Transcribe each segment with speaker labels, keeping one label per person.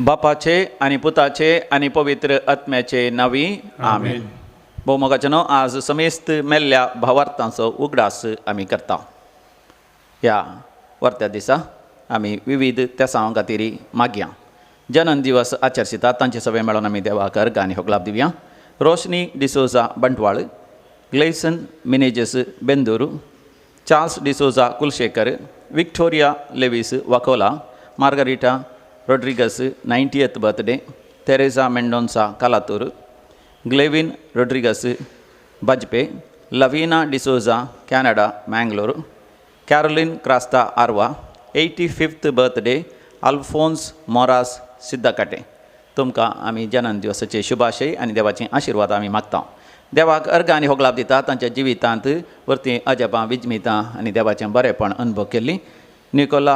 Speaker 1: बापाचे आनी पुताचे आनी पवित्र आत्म्याचे नांवी आमेन. भोवमोगाचें आज समेस्त मेल्ल्या भावार्थांचो उगडास आमी करता. ह्या वर्त्या दिसा आमी विविध तेसांव खातीर मागया. जनन दिवस आचरशितात तांचे सगळे मेळोन आमी देवाक अर्घ आनी होगलाप दिवया. Roshni D'Souza Bantwal, Gleison Menezes Bendur, Charles D'Souza Kulshekar, Victoria Lewis Vakola, Margarita Rodrigues 90th birthday, Teresa Mendonca Kalathur, Glevin Rodrigues Bajpe, Lavina D'Souza Canada Mangalore, Caroline Crasta Arva 85th birthday, Alphonse Moras Siddakatte. तुमकां आमी जनन दिवसाचे शुभाशय आनी देवाचे आशिर्वाद आमी मागता. देवाक अर्घ आनी होगलाप दिता तांच्या जिवितांत वरतीं अजापां विजमितां आनी देवाचें बरेंपण अनुभव केल्लीं. Nicola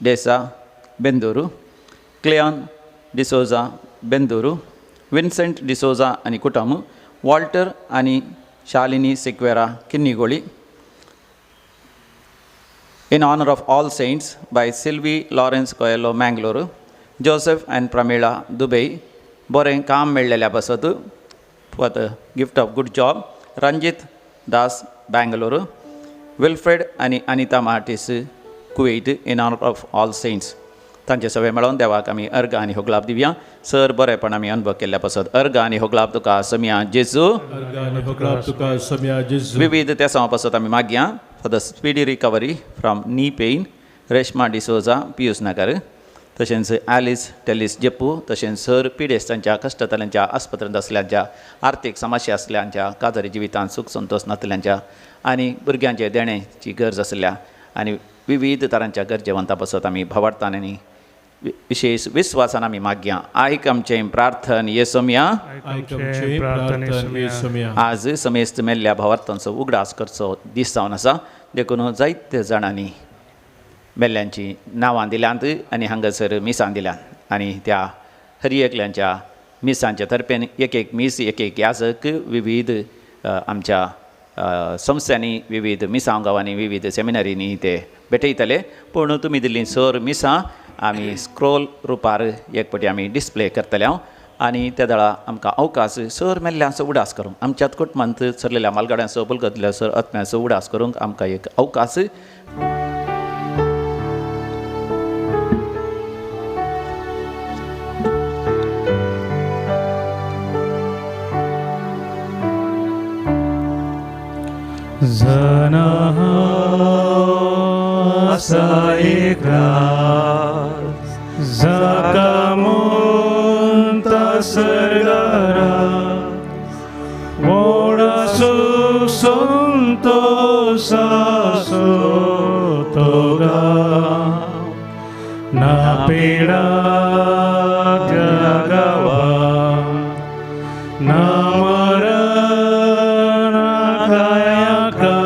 Speaker 1: D'Sa Benduru, Cleon D'Souza Benduru, Vincent D'Souza आनी कुटुंब, वॉल्टर आनी Shalini Sequeira Kinnigoli. In honour of all saints by Silvy Lawrence Coelho Mangalore, Joseph and Pramila Dubai, बरें काम मेळ्ळेल्या पासत for the gift of good job, Ranjit Das Bangalore, Wilfred आनी Anita Martis Kuwait, in honour of all saints. तांचे सगळे मेळोन देवाक आमी अर्घ आनी होगलाप दिवया. सर बरेंपण आमी अनुभव केल्ल्या पासत अर्घ आनी होगलाप तुका समिया जेजू. विविध तेसांव पासत आमी मागया. For the speedy recovery from knee pain Reshma D'Souza Pius Nagar, तशेंच एलिस टेलिस जेप्पू, तशेंच सर पिडेस्तांच्या कश्टतल्यांच्या आस्पत्रेंत आसल्यांच्या आर्थीक समस्या आसल्यांच्या काजारी जिवितांत सूख संतोश नातल्यांच्या आनी भुरग्यांचे देण्याची गरज आसल्या आनी विविध तरांच्या गरजेवंता पासत आमी भावार्थान आनी विशेष विस्वासान आमी मागया. आयक आमचें प्रार्थन येसोमया. आज समेस्त मेल्ल्या भावार्थांचो उगडास करचो दीस जावन आसा, देखून जायते जाणांनी मेल्ल्यांची नांवां दिल्यांत आनी हांगासर मिसां दिल्यांत आनी त्या हर एकल्यांच्या मिसांच्या तर्फेन एक एक मीस एक एक याजक विविध आमच्या संस्थांनी विविध मिसां गांवांनी विविध सेमिनरींनी ते भेटयतले. पूण तुमी दिल्लीं सर मिसां आमी स्क्रोल रुपार एक पटी आमी डिस्प्ले करतले हांव आनी त्या वेळा आमकां अवकाश सर मेल्ल्यांचो उडास करूंक आमच्यात कुटुंबांत सरलेल्या मालगाड्यांचो बुलगतल्या सर आत्म्याचो उडास करूंक आमकां एक अवकाश.
Speaker 2: Asa ikras Zakamunta sergara Vora susunto sasotoga Na pira jagawa Na marana kayaka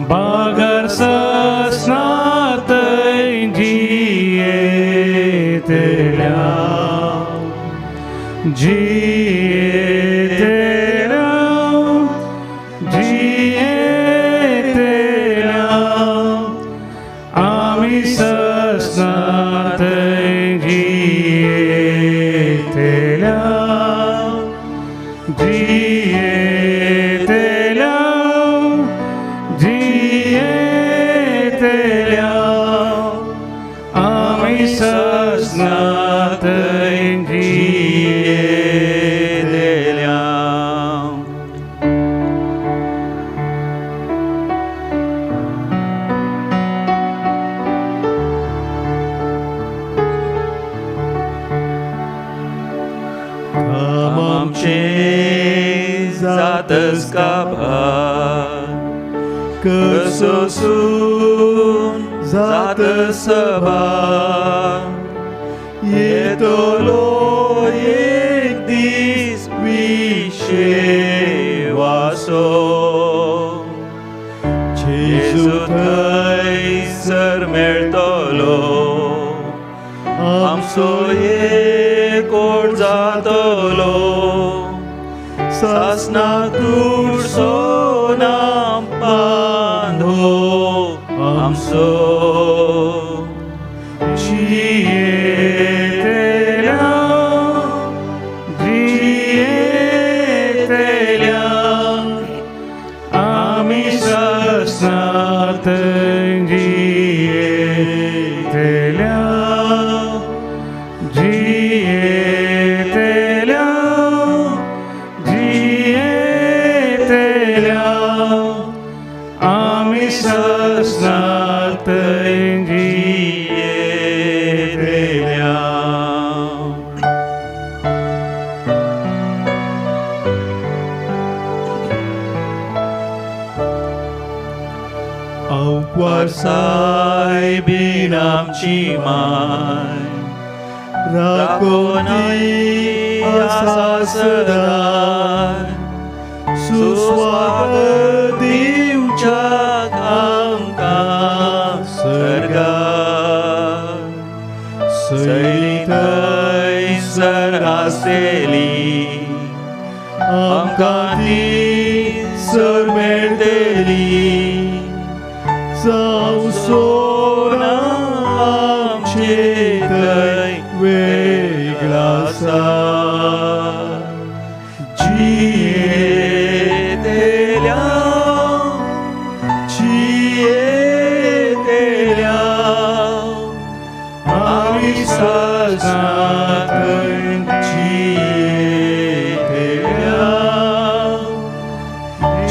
Speaker 2: Bagar sasnat जियेतल्या जियेतल्या जियेतल्या आमी ससनात जियेतल्या जियेतल्या जियेतल्या आमी ससनात जियेतल्या.
Speaker 3: आमचें जातस काभार कसोसून जात सभा येतलो एक दीस विशेवासो जेजू थंयसर मेळटलो. मेळटलो आमचो एकोट जातलो सासना तुडसो ना बांदो आमचो
Speaker 2: जियेतल्या जियेतल्या आमी सासनात जियेतल्या जियेतल्या जियेतल्या आमी सासनात
Speaker 3: जियेतल्या. सायबीन आमची माय राखोनाय आसा सदां सुस्वागत दिवच्याक आमकां सर्गार सैली थंयसर आसतली आमकां ती सर मेळटली
Speaker 4: जावं सोना आमचे थंय वेगळा आसा.
Speaker 3: जियेतल्या जियेतल्या आमी सासनात जियेतल्या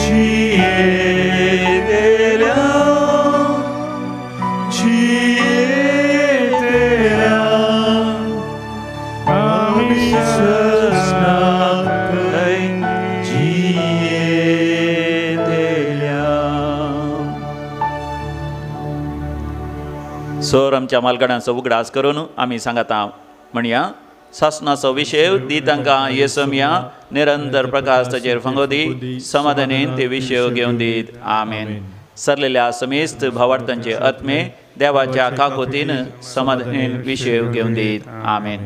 Speaker 3: जियेतल्या
Speaker 2: जियेतल्या आमी सासनात
Speaker 3: जियेतल्या.
Speaker 1: सर आमच्या मालगड्यांचो उगडास करून आमी सांगता म्हणया सासनाचो विशय दी तांकां येसमया निरंतर प्रकाश ताचेर फांगो दी समाधानेन ते विशय घेवन दीत आमेन. सरलेल्या समेस्त भावार्थांचे आत्मे देवाच्या काकोतीन समाधानेन विशय घेवन दीत आमेन.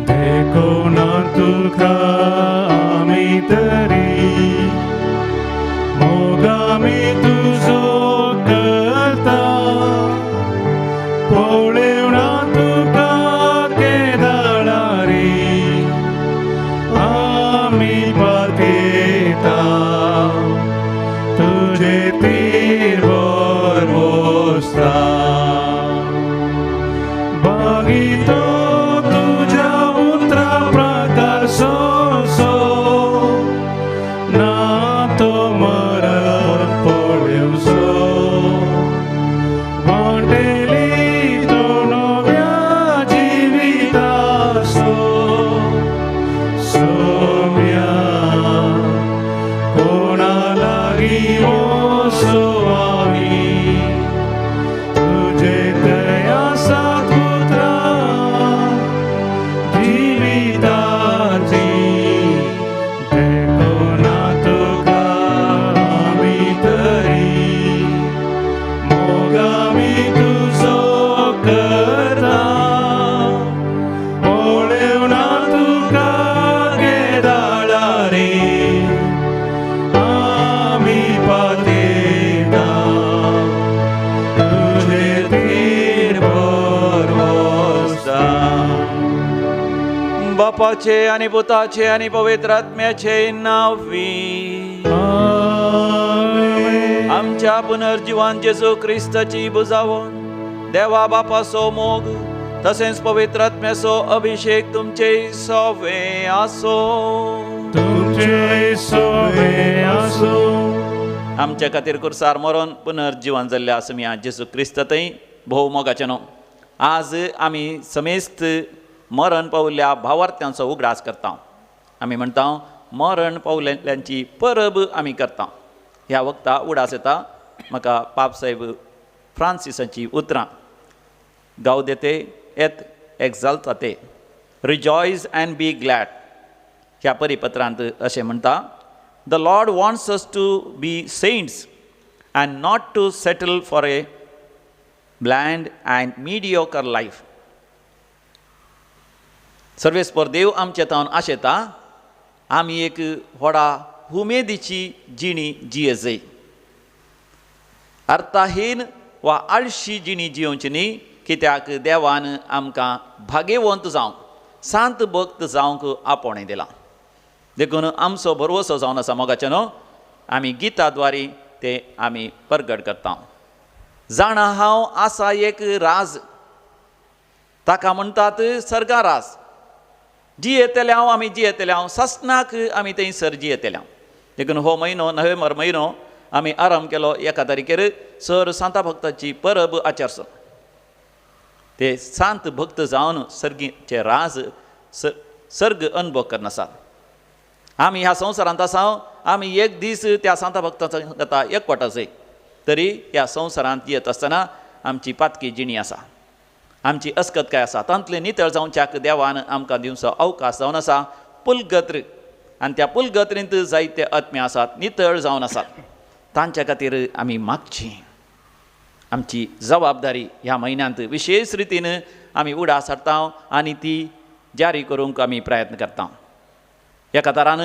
Speaker 2: देखो ना तुका आमी तरी मोग आमी तुजो करता पळेवना तुका केदाळारी आमी पातेता तुजे तीर बसता बागीतो तुज्या उतरा प्रकाशोसो ना तो मरण पळेवसो वांटेली तो नव्या जिवितासो सोम्या कोणा लागीं वचो आमी तुजे दया सात पुत्रा जिविताची देखो ना तुका आमी तरी मोग आमी तुजो करता पळेवना तुका केदाळारी आमी पातेता तुजे तीर
Speaker 3: बसता.
Speaker 1: बापाचे आनी पुताचे आनी पवित्र आत्म्याचे नांवी
Speaker 2: आमेन.
Speaker 1: आमच्या पुनर्जिवान जेजू क्रिस्ताची बुजावण देवा बापाचो मोग तसेंच पवित्र आत्म्याचो अभिषेक तुमचे सोवे आसो.
Speaker 2: तुमचे सोवे आसो.
Speaker 1: आमच्या खातीर कुर्सार मरोन पुनर्जिवन जाल्ल्या आसुया जेजू क्रिस्त थंय भोव मोगाचें न्हू. आज आमी समेस्त मरण पावल्ल्या भावार्थ्यांचो उगडास करता. आमी म्हणटा मरण पावलेल्यांची परब आमी करता. ह्या वखता उडास येता म्हाका पापसाहेब फ्रांसिसाची उतरां, Gaudete et exsultate, rejoice and be glad. ह्या परिपत्रांत अशें म्हणटा, the Lord wants us to be saints and not to settle for a bland and mediocre life. सर्वेस्पर देव आमचे तावन आशेता आमी एक व्हडा उमेदीची जिणी जियेजय, अर्थाहीन वा आळशी जिणी जियोवची न्ही, कित्याक देवान आमकां भागेवंत जावंक, सांत भक्त जावंक आपोवणें दिलां. देखून आमचो भरवसो जावन आसा मोगाचे न्हू, आमी गिता द्वारी ते आमी परगट करता. जाणा हांव आसा एक राज, ताका म्हणटात सर्गा राज. जियेतले हांव, आमी जियेतले हांव, सासणाक आमी थंयसर जियेतले हांव. देखून हो म्हयनो नोव्हेंबर म्हयनो आमी आराम केलो एका तारखेर सर सांता भक्ताची परब आचरचो. ते सांत भक्त जावन सर्गीचे राज सर्ग अनुभव करनासात. आमी ह्या संवसारांत आसा, आमी एक दीस त्या सांता भक्ताचो जाता एकवट आसय, तरी ह्या संवसारांत येत आसतना आमची पातकी जिणी आसा, आमची अस्कतकाय आसा, तांतलें नितळ जावच्याक देवान आमकां दिवचो अवकाश जावन आसा पुलगत्र. आनी त्या पुलगत्रींत जायते आत्मे आसात, नितळ जावन आसात, तांच्या खातीर आमी मागची. आमची जबाबदारी ह्या म्हयन्यांत विशेश रितीन आमी उडास हाडटा आनी ती जारी करूंक आमी प्रयत्न करता. एका तरान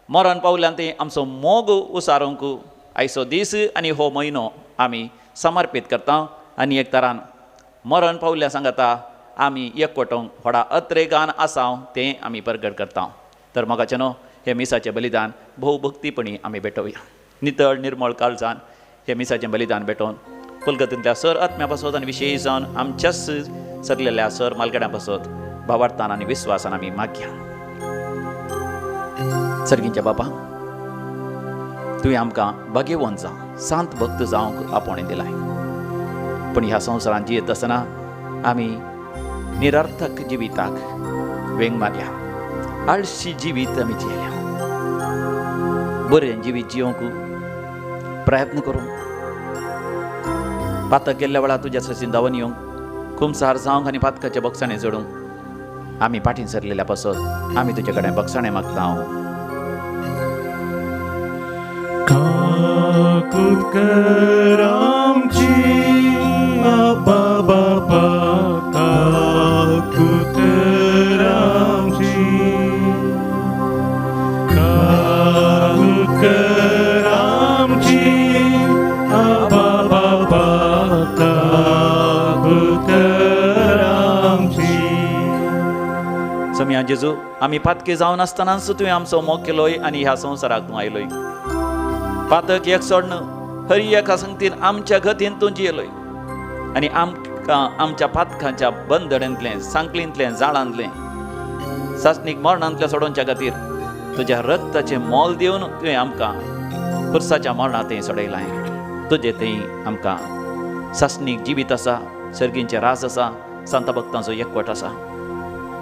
Speaker 1: मरण पावल्यान ते आमचो मोग उसारूंक आयचो दीस आनी हो म्हयनो आमी समर्पीत करता. आनी एक तरान मरण पावल्या सांगता आमी एकवटोंक व्हडा अत्रेगान आसा तें आमी परगट करता. तर मोगाचें न्हू हें मिसाचें बलिदान भोव भक्तीपणी आमी भेटोवया. नितळ निर्मळ काळजान हें मिसाचें बलिदान भेटोवन पुलगतींतल्या सर आत्म्या पासत आनी विशेश जावन आमच्याच सरलेल्या सर मालगड्यां पासत भावार्थान आनी विस्वासान आमी मागया. सर्गींच्या बापा, तुवें आमकां भाग्यवंत जावं, सांत भक्त जावंक आपोवणें दिलाय, पूण ह्या संवसारांत जियेत आसतना आमी निरर्थक जिविताक वेंग मारल्या, आळशी जिवीत आमी जियेल्या. बरें जिवीत जियोवंक प्रयत्न करूंक, पातक केल्ल्या वेळार तुज्या सशीन धांवन येवंक, खुमसार जावंक आनी पातकाचे बक्षाणें जोडूंक आमी फाटीं सरलेल्या पासत आमी तुजे कडेन बक्षाणें मागता. हांव
Speaker 2: काकूत कर आमची आबा बाबा, काकूत कर आमची, काकूत कर आमची आबा बाबा, काकूत कर आमची.
Speaker 1: सम्या जेजू, आमी पातके जावन आसतनाच तुवें आमचो मोग केलोय आनी ह्या संवसाराक तूं आयलोय. पातक एक सोडन हरी एका संगतीन आमच्या गतीन तूं जियेलोय आनी आमकां आमच्या पातकांच्या बंदडेंतलें, सांकळींतलें, जाळांतलें, सासणीक मरणांतलें सोडोवच्या खातीर तुज्या रक्ताचें मोल दिवन तुवें आमकां पुरसाच्या मरणां थंय सोडयलां. तुजें थंय आमकां सासणीक जिवीत आसा, सर्गींचें राज आसा, सांता भक्तांचो एकवट आसा.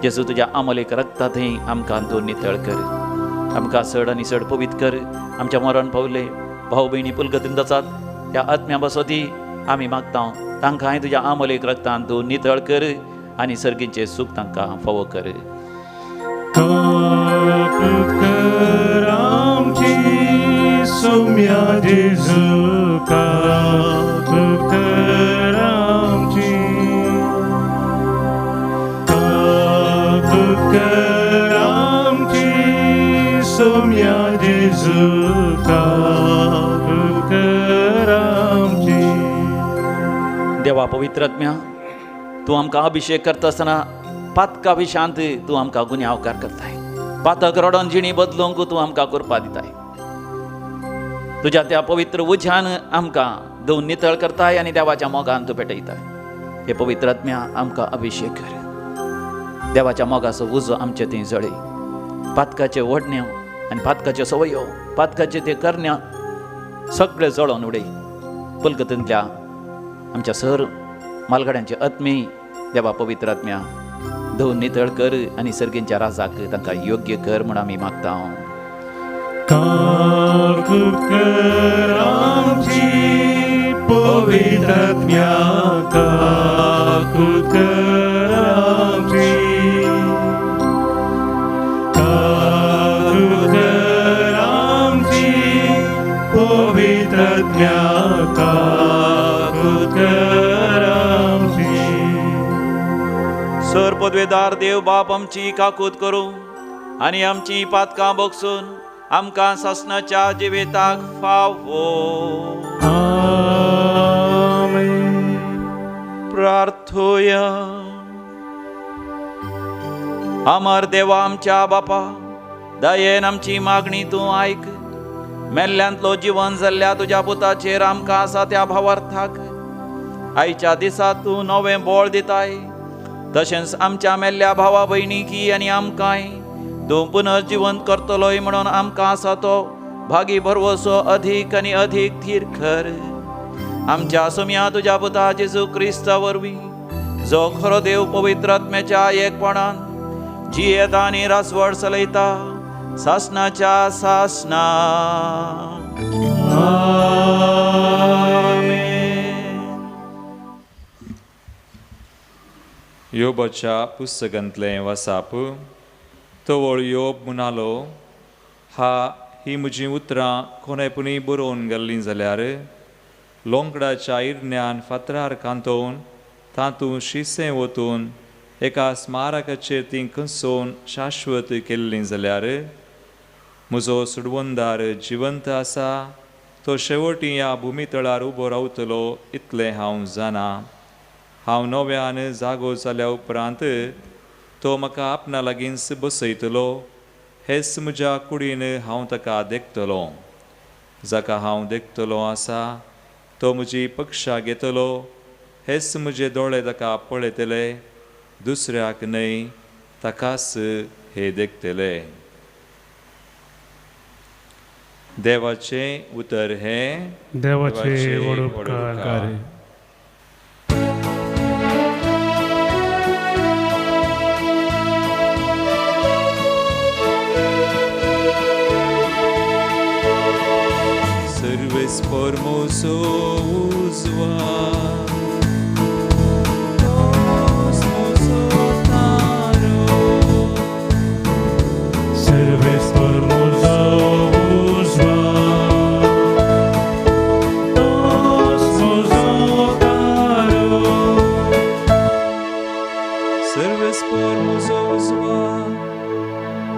Speaker 1: जेजू, तुज्या आमोलेक रक्ता थंय आमकां तूं नितळ कर, आमकां चड आनी चड पवित्र कर. आमच्या मरण पावले भाव भयणी पुलगतीन आसात त्या आत्म्या बसोती आमी मागता, तांकांय तुज्या आमोलेक रक्तान तूं नितळ कर आनी सर्गींचें सूख तांकां फावो कर.
Speaker 2: काकूत कर आमची सोम्या जेजू, काकूत कर आमची, काकूत कर आमची सोम्या जेजू, काकूत कर आमची.
Speaker 1: देवा पवित्र आत्म्या, तूं आमकां अभिशेक करता आसतना पातका विशांत तूं आमकां गुन्यांवकार करताय. पातक रडोन जिणी बदलूंक तूं आमकां कृपा दिताय. तुज्या त्या पवित्र उज्यान आमकां धुवन नितळ करताय आनी देवाच्या मोगान तूं पेटयताय. हे पवित्र आत्म्या, आमकां अभिशेक कर. देवाच्या मोगाचो उजो आमचे थंय जळय. पातकाचे ओडण्यो आनी पातकाच्यो सवयो, पातकाचे ते करण्या सगळे जळोवन उडय. पुलगतींतल्या आमच्या सर मालगड्यांचे आत्मे देवा पवित्र आत्म्या धुवन नितळ कर आनी सर्गींच्या राजाक तांकां योग्य कर म्हूण आमी मागता.
Speaker 2: काकूत कर आमची पवित्र आत्म्या, काकूत कर आमची, काकूत कर आमची पवित्र आत्म्या, काकूत कर आमची.
Speaker 1: सर पदवेदार देव बाप आमची काकूत करूं आनी आमची पातकां बगसून आमकां सासणाच्या जिविताक फावो.
Speaker 2: आमेन.
Speaker 1: प्रार्थोया. अमर देवा आमच्या बापा, दयेन आमची मागणी तूं आयक. मेल्ल्यांतलो जिवन जाल्ल्या तुज्या पुताचेर आमकां आसा त्या भावार्थाक आयच्या दिसा तूं नवें बळ दिताय. तशेंच आमच्या मेल्ल्या भावा भयणीकी आनी आमकांय तूं पुनर्जिवंत करतलोय म्हणून आमकां आसा तो भागी भरवसो अधीक आनी अधीक थीर कर. आमच्या सुम्या तुज्या पुता जेजू क्रिस्ता वरवीं, जो खरो देव पवित्र आत्म्याच्या एकपणान जियेता आनी रासवड चलयता सासणाच्या सासणा. आमेन.
Speaker 5: योबाच्या पुस्तकांतलें वासाप. तवळ योब म्हणालो, हा ही म्हजीं उतरां कोणें पुणी बरोवन गेल्लीं जाल्यार लोंकडाच्या इरण्यान फातरार कांतोवन तातूंत शिसें ओतून एका स्मारकाचेर तीं खंसोवन शाश्वत केल्लीं जाल्यार म्हजो सुडवंदार जिवंत आसा, तो शेवटी ह्या भुमी तळार उबो रावतलो इतलें हांव जाणा. हांव नव्यान जागो जाल्या उपरांत तो म्हाका आपणा लागींच बसयतलो, हेच म्हज्या कुडीन हांव ताका देखतलो. जाका हांव देखतलो आसा तो म्हजी पक्षा घेतलो, हेच म्हजे दोळे ताका पळयतले, दुसऱ्याक न्हय ताकाच हे देखतले. देवाचें उतर हें
Speaker 2: देवाचे व्हड उपकार.
Speaker 5: सर्वेस परमोसो उजवा, तोस मोसो तारो.
Speaker 2: सर्वेस परमोसो उजवा, तोस मोसो तारो.
Speaker 5: सर्वेस परमोसो उजवा,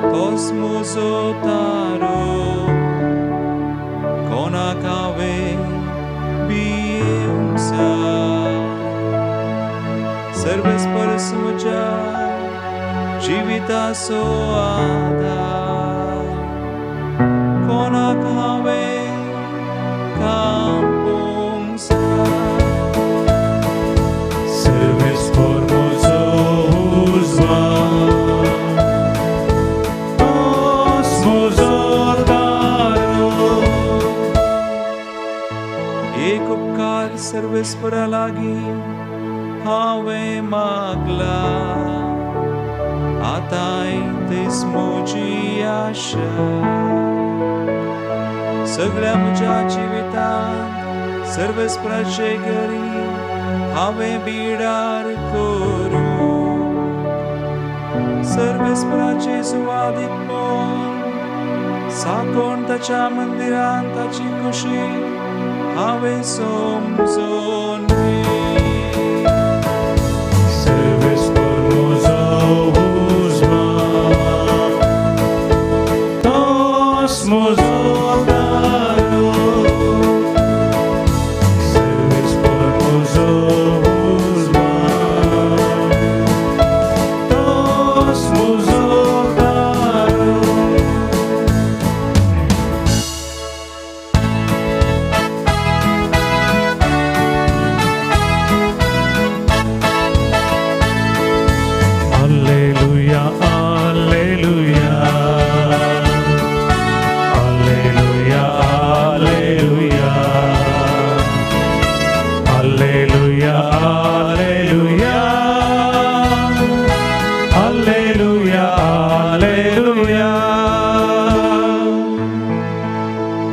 Speaker 5: तोस मोसो तारो. कोणाक हांवें भियेवंक जाय, सर्वेस परस म्हज्या जिविताचो आदार. कोणाक हांवें कांपूंक जाय.
Speaker 2: सर्वेस परमोसो उजवा, तोस मोसो तारो.
Speaker 5: एक उपकार सर्वेस्परा लागीं हांवें मागला, आतांय तेच म्हजी आशा. सगळ्या म्हज्या जिवितांत सर्वेस्पराचे घरी हांवें बिडार करूं. सर्वेस्पराचे सुवादीक पळोवन साकोण ताच्या मंदिरांत ताची खुशी हांवें समजून.
Speaker 2: सर्वेस परमोसो उजवा, तोस मोसो तारो. सर्वेस परमोसो उजवा, तोस मोसो तारो. Alleluia, alleluia, alleluia.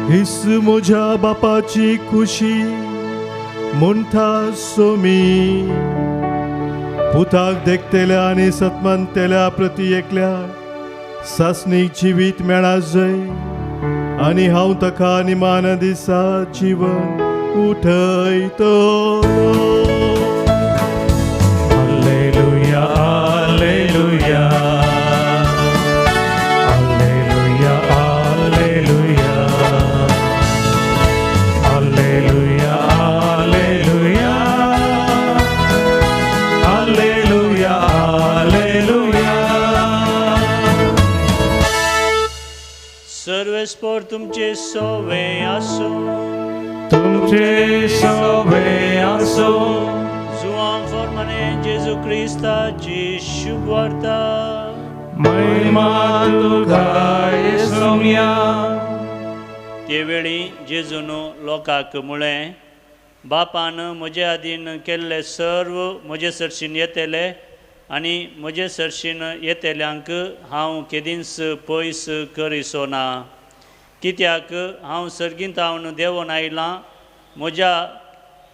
Speaker 4: हीच म्हज्या बापाची खुशी म्हणटा सोमी। पुताक देखतेल्या आनी सतमानतेल्या प्रती एकल्या सासणीक जिवीत मेळा जय आनी हांव ताका निमान दिसा जिवन उठयतलो।
Speaker 2: Alleluia, alleluia, alleluia, alleluia, alleluia, alleluia, alleluia, alleluia.
Speaker 6: सर्वेस्पोर तुमचे सोवे आसूं।
Speaker 2: तुमचे सोवे आसूं।
Speaker 6: जुआं फॉर्माने जेजू क्रिस्ताची शुभवार्ता।
Speaker 2: महिमा तुका येसुम्या।
Speaker 6: ते वेळी जेजून लोकांक म्हळें, बापान म्हजे आदीन केल्ले सर्व म्हजे सरशीन येतले आनी म्हजे सरशीन येतल्यांक हांव केदींच पयस करिसो ना। कित्याक हांव सर्गींत हांव देंवोन आयलां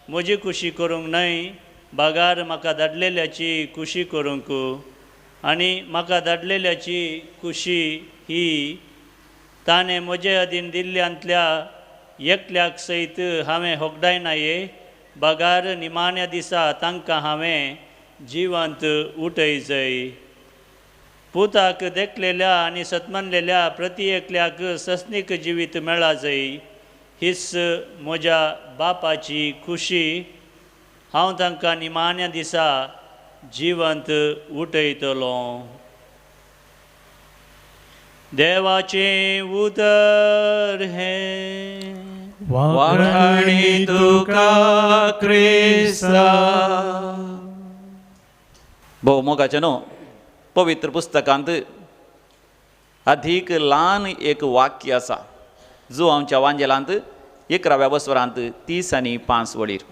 Speaker 6: म्हजी खुशी करूंक न्हय, बागार म्हाका धाडलेल्याची खुशी करूंक। आनी म्हाका धाडलेल्याची खुशी ही ताणें म्हजे अधीन दिल्ल्यांतल्या एकल्याक सयत हांवें होगडायना ये, बागार निमाण्या दिसा तांकां हांवें जिवंत उठय जाय। पुताक देखलेल्या आनी सतमानलेल्या प्रती एकल्याक सस्नीक जिवीत मेळा जाय, हीच म्हज्या बापाची खुशी। हांव तांकां निमाण्या दिसा जिवंत उठयतलो। देवाचें उतर हें।
Speaker 2: वाखाणी तुका क्रिस्ता।
Speaker 1: भोव मोगाचें न्हू, पवित्र पुस्तकांत अधिक ल्हान एक वाक्य आसा जो आमच्या वांजेलांत 11व्या वसवरांत 30 आनी 5 वळीर,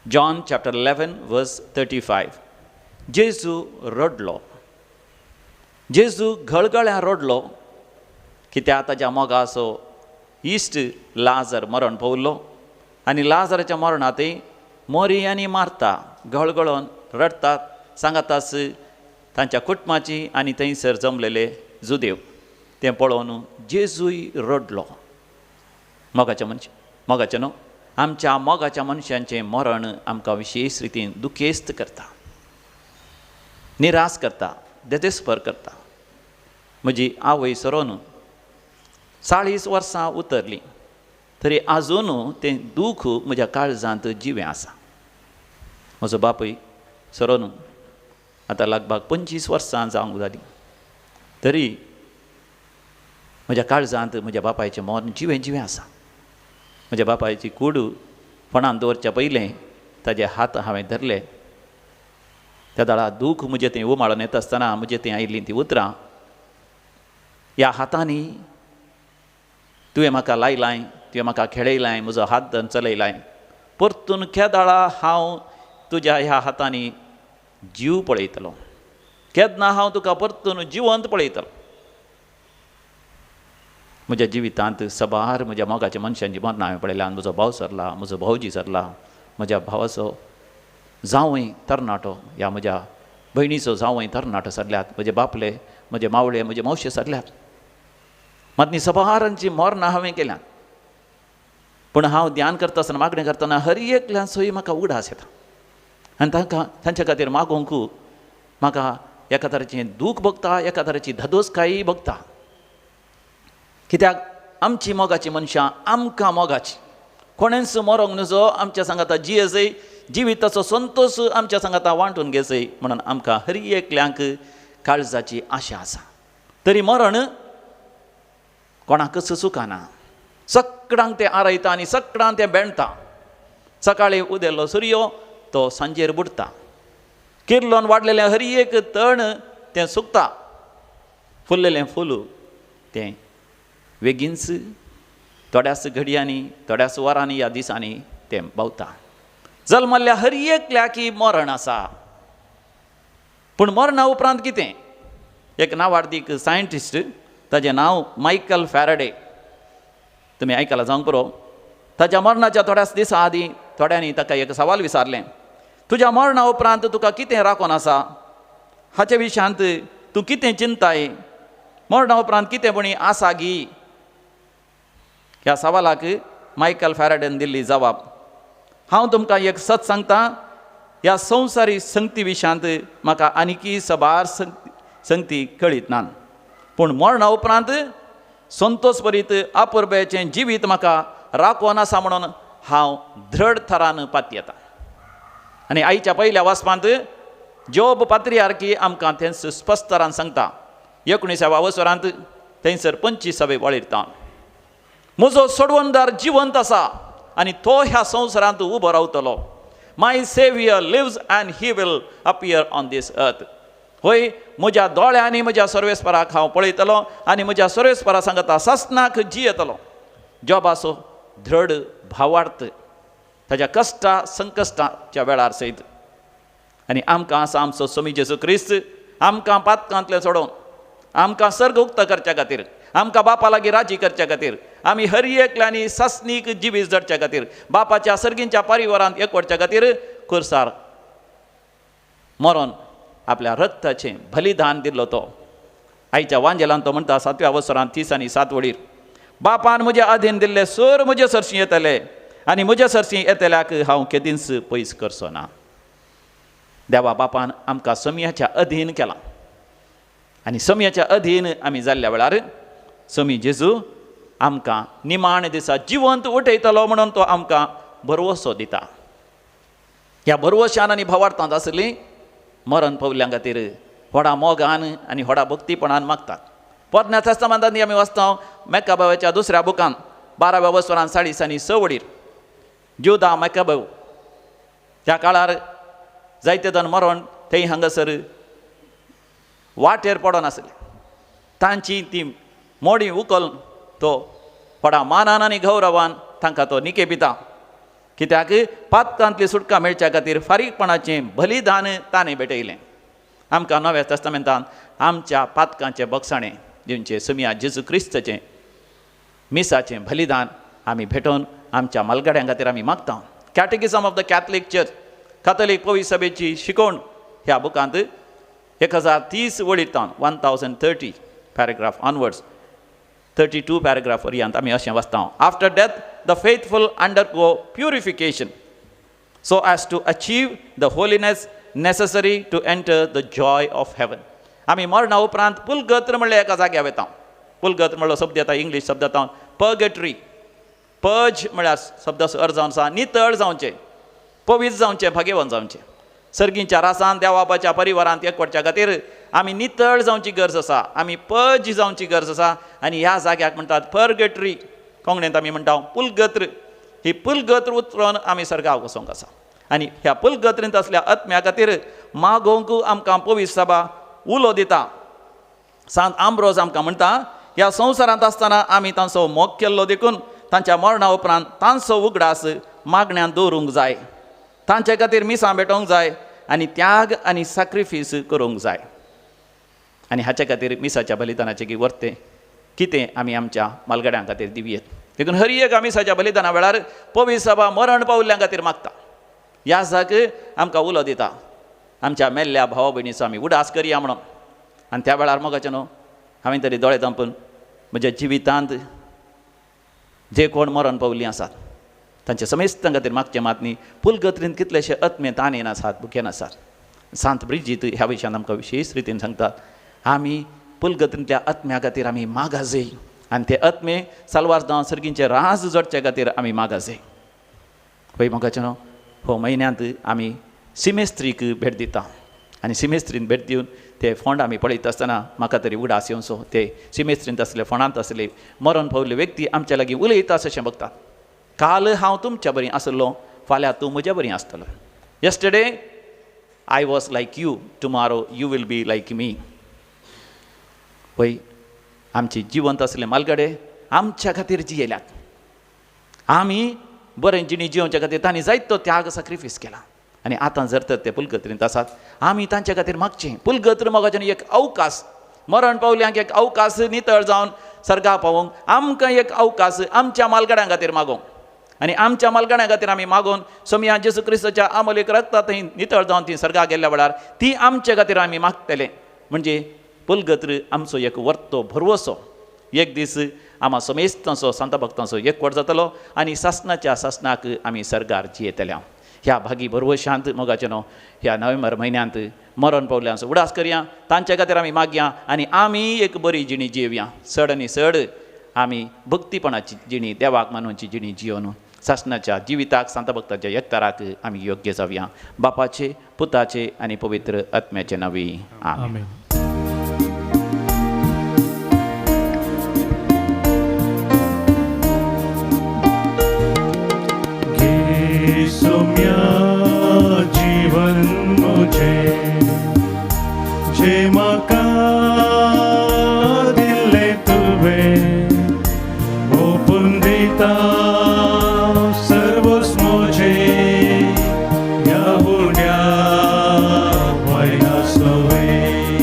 Speaker 1: जॉन चॅप्टर 11 वर्स 35। जेजू रडलो, जेजू घळगळ्यां रडलो कित्याक ताज्या मोगाचो इश्ट लाजर मरण पावलो आनी लाजराच्या मरणांतय मोरी आनी मारता घळगळोन रडटात सांगातास तांच्या कुटुंबाची आनी थंयसर जमलेले जुदेव। तें पळोवन जेजूय रडलो। मोगाच्या मनशां, मोगाचें न्हू, आमच्या मोगाच्या मनशांचें मरण आमकां विशेश रितीन दुखेस्त करता, निराश करता, देदेस्पर करता। म्हजी आवय सरोन 40 वर्सां उतरलीं तरी आजून तें दूख म्हज्या काळजांत जिवें आसा। म्हजो बापूय सरोन आतां लगभग 25 वर्सां जावंक जालीं तरी म्हज्या काळजांत म्हज्या बापायचें मरण जिवें जिवें आसा। म्हज्या बापायची कूड फणान दवरच्या पयलें ताजे हात हांवें धरले। त्या दाळा दूख म्हजें थंय उमाळून येता आसतना म्हजें थंय आयिल्लीं तीं उतरां, ह्या हातांनी तुवें म्हाका लायलाय, तुवें म्हाका खेळयलाय, म्हजो हात धरून चलयलाय, परतून केदाळा हांव तुज्या ह्या हातांनी जीव पळयतलो, केन्ना हांव तुका परतून जिवंत पळयतलो। म्हज्या जिवितांत सबार म्हज्या मोगाच्या मनशांची मरणां हांवें पळयल्या। म्हजो भाव सरला, म्हजो भावजी सरला, म्हज्या भावाचो जावंय तरणाटो ह्या म्हज्या भयणीचो जावंय तरणाटो सरल्यात, म्हजे बापले, म्हजे मावळे, म्हजे मावशे सरल्यात। मात न्ही सबारांची मरणां हांवें केल्यात, पूण हांव ध्यान करता आसतना, मागणें करतना हर एकल्याचोय म्हाका उगडास येता आनी तांकां तांच्या खातीर मागोवंक म्हाका एका तरेचें दूख भोगता, एका तरेची धादोसकाय भोगता। कित्याक आमची मोगाची मनशां आमकां मोगाची, कोणेंच मरोंक नजो, आमच्या सांगाता जियेजय, जिविताचो संतोश आमच्या सांगाता वांटून घेजय म्हणून आमकां हर एकल्यांक काळजाची आशा आसा। तरी मरण कोणाकच सुखाना, सगळ्यांक तें आरयता आनी सगळ्यांक तें बेणता। सकाळीं उदेल्लो सुर्यो तो सांजेर बुडटा, किर्लोन वाडलेलें हर एक तण तें सुकता, फुल्लेलें फूल तें वेगींच थोड्याच घडयांनी, थोड्याच वरांनी ह्या दिसांनी तें बावता। जल्मल्ल्या हर एकल्याक मरण आसा, पूण मरणा उपरांत कितें? एक नावार्दीक सायंटिस्ट, ताजें नांव मायकल फॅराडे, तुमी आयकलां जावंक पुरो, ताच्या मरणाच्या थोड्याच दिसां आदीं थोड्यांनी ताका एक सवाल विचारलें, तुज्या मरणा उपरांत तुका कितें राखून आसा, हाचे विशयांत तूं कितें चिंताय, मरणा उपरांत कितें पुणी आसा गी? ह्या सवालाक मायकल फॅराडेन दिल्ली जवाब, हांव तुमकां एक सत सांगता, ह्या संवसारी संगती विशयांत म्हाका आनीकी सबार संगती कळीत ना, पूण मरणा उपरांत संतोष भरीत अपुरबायेचें जिवीत म्हाका राखून आसा म्हणून हांव दृढ थरान पातयेता. आनी आयच्या पयल्या वाचपांत जोब पात्रियार्की आमकां थंयस स्पश्ट तरान सांगता, 19व्या वसरांत थंयसर 25वे वळीर, म्हजो सोडवणदार जिवंत आसा आनी तो ह्या संवसारांत उबो रावतलो. My saviour lives and he will appear on this earth. होय, म्हज्या दोळ्यांनी म्हज्या सर्वेस्पराक हांव पळयतलो आनी म्हज्या सर्वेस्परा सांगता सासणाक जियेतलो. जोबाचो दृढ भावार्थ ताच्या कश्टा संकश्टाच्या वेळार सयत. आनी आमकां आसा आमचो स्वामी जेजू क्रिस्त आमकां पातकांतलें सोडोवन आमकां सर्ग उक्त करच्या खातीर, आमकां बापा लागीं राजी करच्या खातीर, आमी हर एकल्यांनी सासणीक जिवीत जडच्या खातीर, बापाच्या सर्गींच्या परिवारांत एकवटच्या खातीर कुर्सार मरोन आपल्या रक्ताचें बलिदान दिल्लो तो. आयच्या वांजेलान तो म्हणटा 7व्या वसरांत 30 आनी 7 वडीर, बापान म्हजे अधीन दिल्ले सर म्हजे सरशीं येतले आनी म्हजे सरशीं येतल्याक हांव केदींच पयस करचो ना. देवा बापान आमकां समयाच्या अधीन केलां आनी समयाच्या अधीन आमी जाल्ल्या वेळार समी जेजू आमकां निमाणे दिसा जिवंत उठयतलो म्हणून तो आमकां भरवसो दिता. ह्या भरवशान आनी भावार्थांत आसली मरण पावल्या खातीर व्हडा मोगान आनी व्हडा भक्तीपणान मागतात. पोरण्या तेस्तामेंतांत आमी वाचता मेकाबावाच्या दुसऱ्या बुकान 12व्या वसरान 40 आनी 6 वडीर, जुदा मेकाबाव त्या काळार जायते जाण मरण थंय हांगासर वाटेर पडोन आसले, तांची ती मोडी उखल तो व्हडा मानान आनी गौरवान तांकां तो निके पिता, कित्याक पातकांतली सुटका मेळच्या खातीर फारीकपणाचें बलिदान ताणें भेटयलें. आमकां नव्या तेस्तामेंतान आमच्या पातकांचें बक्षाणें दिवचें समिया जेजू क्रिस्ताचें मिसाचें बलिदान आमी भेटोवन आमच्या मालगाड्यां खातीर आमी मागता. Catechism of the Catholic Church, Catholic पवित्र सभेची शिकवण ह्या बुकांत 1030 वळीर 1030 पॅराग्राफ ऑनवर्ड्स 32 पॅराग्राफ पर्यंत आमी अशें वाचता, after death the faithful undergo purification so as to achieve the holiness necessary to enter the joy of heaven. आमी मरणा उपरांत पुलगत्र म्हणल्यार एका जाग्यार वता. पुलगत्र म्हणलो शब्द येता इंग्लीश शब्दांत पर्गटरी, पर्ज म्हळ्यार शब्दाचो अर्थ जावन आसा नितळ जावचें, पवित्र जावचें, भाग्यवान जावचें. सर्गींच्या रासान देवाबाच्या परिवारांत एकवटच्या खातीर आमी नितळ जावची गरज आसा, आमी पर्ज जावची गरज आसा. आनी ह्या जाग्याक म्हणटात पर्गटरी, कोंकणींत आमी म्हणटा पुलगत्र. ही पुलगत्र उतरून आमी सर्गाक वचोंक आसा आनी ह्या पुलगत्रींत आसल्या आत्म्या खातीर मागोवंक आमकां पवित्र सभा उलो दिता. सांत आंब्रोज आमकां म्हणटा, ह्या संवसारांत आसतना आमी तांचो मोग केल्लो देखून तांच्या मरणा उपरांत तांचो उगडास मागण्यान दवरूंक जाय, तांचे खातीर मिसां भेटोवंक जाय आनी त्याग आनी साक्रिफीस करूंक जाय. आनी हाचे खातीर मिसाच्या बलिदानाचें की वर्तें कितें आमी आमच्या मालगड्यां खातीर दिवयेत. देखून हर एक मिसाच्या बलिदाना वेळार पवित्र सभा मरण पावल्ल्यां खातीर मागता. ह्या जाक आमकां उलो दिता आमच्या मेल्ल्या भावा भयणीचो आमी उडास करया म्हणून. आनी त्या वेळार मोगाचें न्हू हांवें तरी दोळे धांपून म्हज्या जिवितांत जे कोण मरण पावल्लीं आसात तांच्या समेस्तां खातीर मागचें मात न्ही, पुलगत्रींत कितलेशे आत्मे ताणेन आसात, भुकेन आसात. सांत ब्रिजीत ह्या विशयान आमकां विशेश रितीन सांगतात, आमी पुलगत्रींतल्या आत्म्या खातीर आमी मागाजय आनी ते आत्मे सालवार जावन सर्गींचे राज जोडचे खातीर आमी मागाजय. पळय मोगाचें न्हू हो म्हयन्यांत आमी सिमेस्त्रीक भेट दिता आनी सिमेस्त्रीन भेट दिवन ते फोंड आमी पळयता आसतना म्हाका तरी उगडास येवचो, ते सिमेस्त्रींत आसले फोंडांत आसले मरण पावल्ले व्यक्ती आमच्या लागीं उलयता अशें बगतात. काल हांव तुमच्या बरी आसलो, फाल्यां तूं म्हज्या बरी आसतलो. Yesterday I was like you, tomorrow you will be like me. पळय आमची जिवंत आसले मालगडे आमच्या खातीर जियेल्यात, आमी बरें जिणी जियोवच्या खातीर तांणी जायतो त्याग साक्रिफीस केला आनी आतां जर तर ते पुलगत्रींत आसात आमी तांच्या खातीर मागचें. पुलगत्र मोगाचें एक अवकाश, मरण पावल्यांक एक अवकाश नितळ जावन सर्गा पावोवंक आमकां एक अवकाश आमच्या मालगड्यां खातीर मागोवंक आनी आमच्या मालगड्यां खातीर आमी मागोवन सोमया जेजू क्रिस्ताच्या आमोलीक रगता थंय नितळ जावन ती सर्गा गेल्ल्या वेळार ती आमचे खातीर आमी मागतले. म्हणजे पुलगत्र आमचो एक वर्तो भरवसो एक दीस आमा समेस्तांचो सांता भक्तांचो एकवट जातलो आनी सासणाच्या सासणाक आमी सर्गार जियेतले. ह्या भागी भरवशांत मोगाचे न्हू ह्या नोव्हेंबर म्हयन्यांत मरण पावल्यांचो उडास करया, तांचे खातीर आमी मागया आनी आमी एक बरी जिणी जिवया. चड आनी चड आमी भक्तीपणाची जिणी देवाक मानूची जिणी जियोन सासणाच्या जिविताक सांता भक्ताच्या एकताराक आमी योग्य जावया. बापाचे पुताचे आनी पवित्र आत्म्याचे नांवी आमेन.
Speaker 2: सोम्या जीवन मुझे जे म्हाका दिल्लें तुवें ओपून दिता सर्वस्व म्हजें ह्या उण्या वयल्या सवें.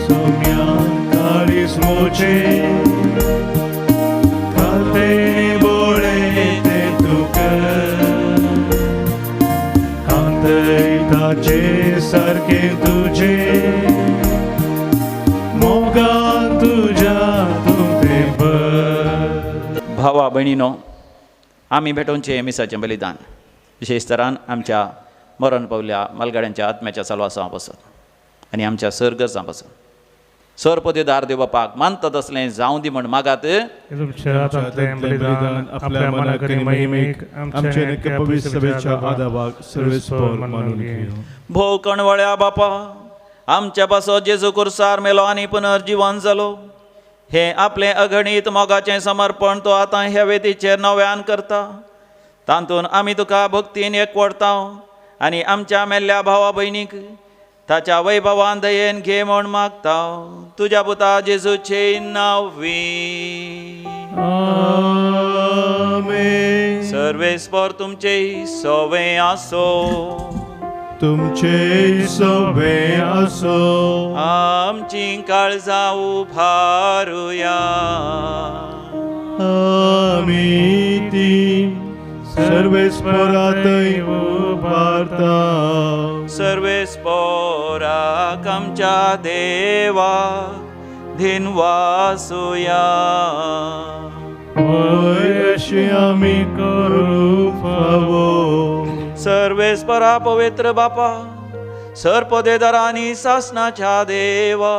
Speaker 2: सोम्या काळीज म्हजें ताचे सारके तुझे मोगान तुज्या तुमते.
Speaker 1: भावा भयणीनो, आमी भेटोवचें मिसाचें बलिदान विशेश तरान आमच्या मरण पावल्या मालगाड्यांच्या आत्म्याच्या सालवासां पासत आनी आमच्या सर गरजां पासत सर पदेदार देव बापाक मानता तसलें जावं दी म्हण मागात.
Speaker 2: आपल्या मनाक आनी महिमेक आमच्या पवित्र सभेच्या आदावाक सर्वेस्पर मानून घेवं.
Speaker 1: भोव कणवळ्या बापा, आमच्या पासत जेजू कुर्सार मेलो आनी पुनर्जिवन जालो हें आपलें अगणीत मोगाचें समर्पण तो आतां ह्या वेदीचेर नव्यान करता. तातूंत आमी तुका भक्तीन एकवटता आनी आमच्या मेल्ल्या भावा भयणीक ताच्या वैभवान दयेन घे म्हूण मागता. तुज्या पुता जेजूचे नांवी आमेन. सर्वेस्पर तुमचे सवे आसो,
Speaker 4: तुमचे सवे आसो.
Speaker 1: आमची काळजां उभारुया,
Speaker 4: आमी ती सर्वेस्परातय उबारता.
Speaker 1: सर्वेस्पराक आमच्या देवा धिनवासुया.
Speaker 4: हय अशी आमी करूं फावो.
Speaker 1: सर्वेस्परा पवित्र बापा, सर्पदेदारांनी सासणाच्या देवा,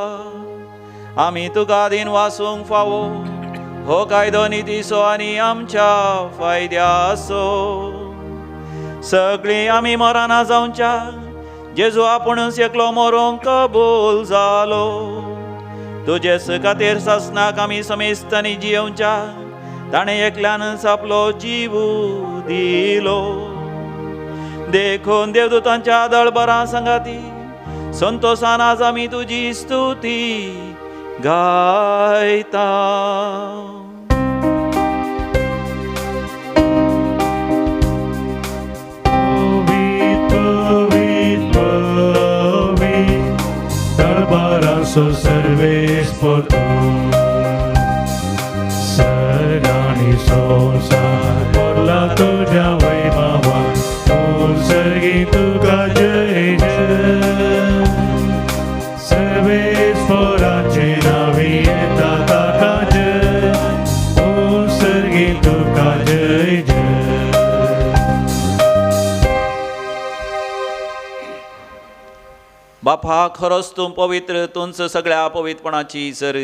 Speaker 1: आमी तुका दिनवासूंक फावो हो कायदो नितीचो आनी आमच्या फायद्याचो. सगळीं आमी मराना जावच्या जेजू आपुणूच एकलो मरोंक कबूल जालो. तुजेच खातीर सासणाक आमी समेस्त आनी जियेवच्या ताणें एकल्यानच आपलो जीव दिलो. देखून देवदूतांच्या दळबरां सांगाती संतोसान आज आमी तुजी स्तुती गायता.
Speaker 2: पवित्र पवित्र दरबारांचो सर्वेस्पर तूं, सर्गांनी संवसार भरला तुज्या वैभवान. सर्गी तुका जय जय, सर्वेस्पराचे नांवी येता ताका जय. ओ सर्गी तुका जय जय.
Speaker 1: बापा, खरोच तूं पवित्र, तूंच सगळ्या पवित्रपणाची सर.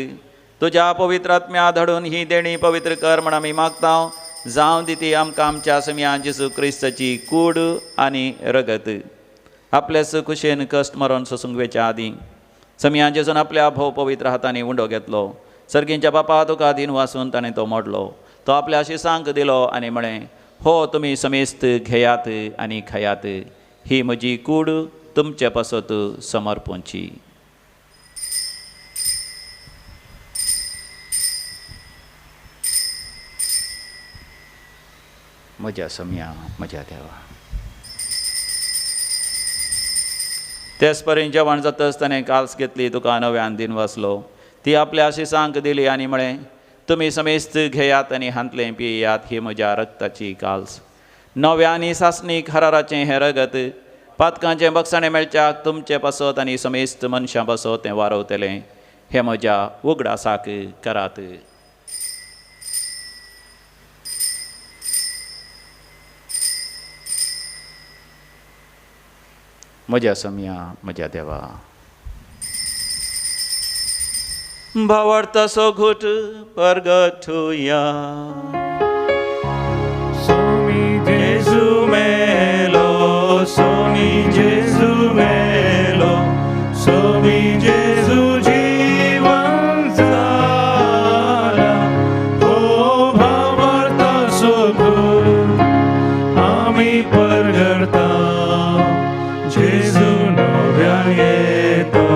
Speaker 1: तुज्या पवित्र आत्म्या धाडून ही देणी पवित्र कर म्हण आमी मागता. जावं दी ती आमकां आमच्या समिया जेजू क्रिस्ताची कूड आनी रगत. आपल्याच खुशेन कश्ट मरण सोसूंक वेच्या आदीं समिया जेजून आपल्या भोव पवित्र हातांनी उंडो घेतलो. सर्गींच्या बापा तुका दीन वासून ताणें तो मोडलो. तो आपल्या शिसांक दिलो आनी म्हळें, हो तुमी समेस्त घेयात आनी खायात, ही म्हजी कूड तुमचे पासत समर्पणची. म्हज्या सम्या, म्हज्या देवा. तेच परी जेवण जातच ताणें काल्स घेतली, तुका नव्यान दिन वाचलो. ती आपल्या शिसांक दिली आनी म्हळें, तुमी समेस्त घेयात आनी हांतलें पियात, ही म्हज्या रक्ताची काल्स। नव्या आनी सासणीक हराराचें हें रगत पातकांचें बक्षाणें मेळच्याक तुमचे पासत आनी समेस्त मनशां पासत तें वारवतलें। हें म्हज्या उगडासाक करात। म्हज्या सम्या, म्हज्या देवा, भावार्थाचो घोट परगटुया।
Speaker 4: सोमी जेजू मेलो, सोमी जेजू मेलो, सोमी जेजू जीवन जाला। हो भावार्थाचो घोट आमी परगटता, जेजू नव्यान येतलो।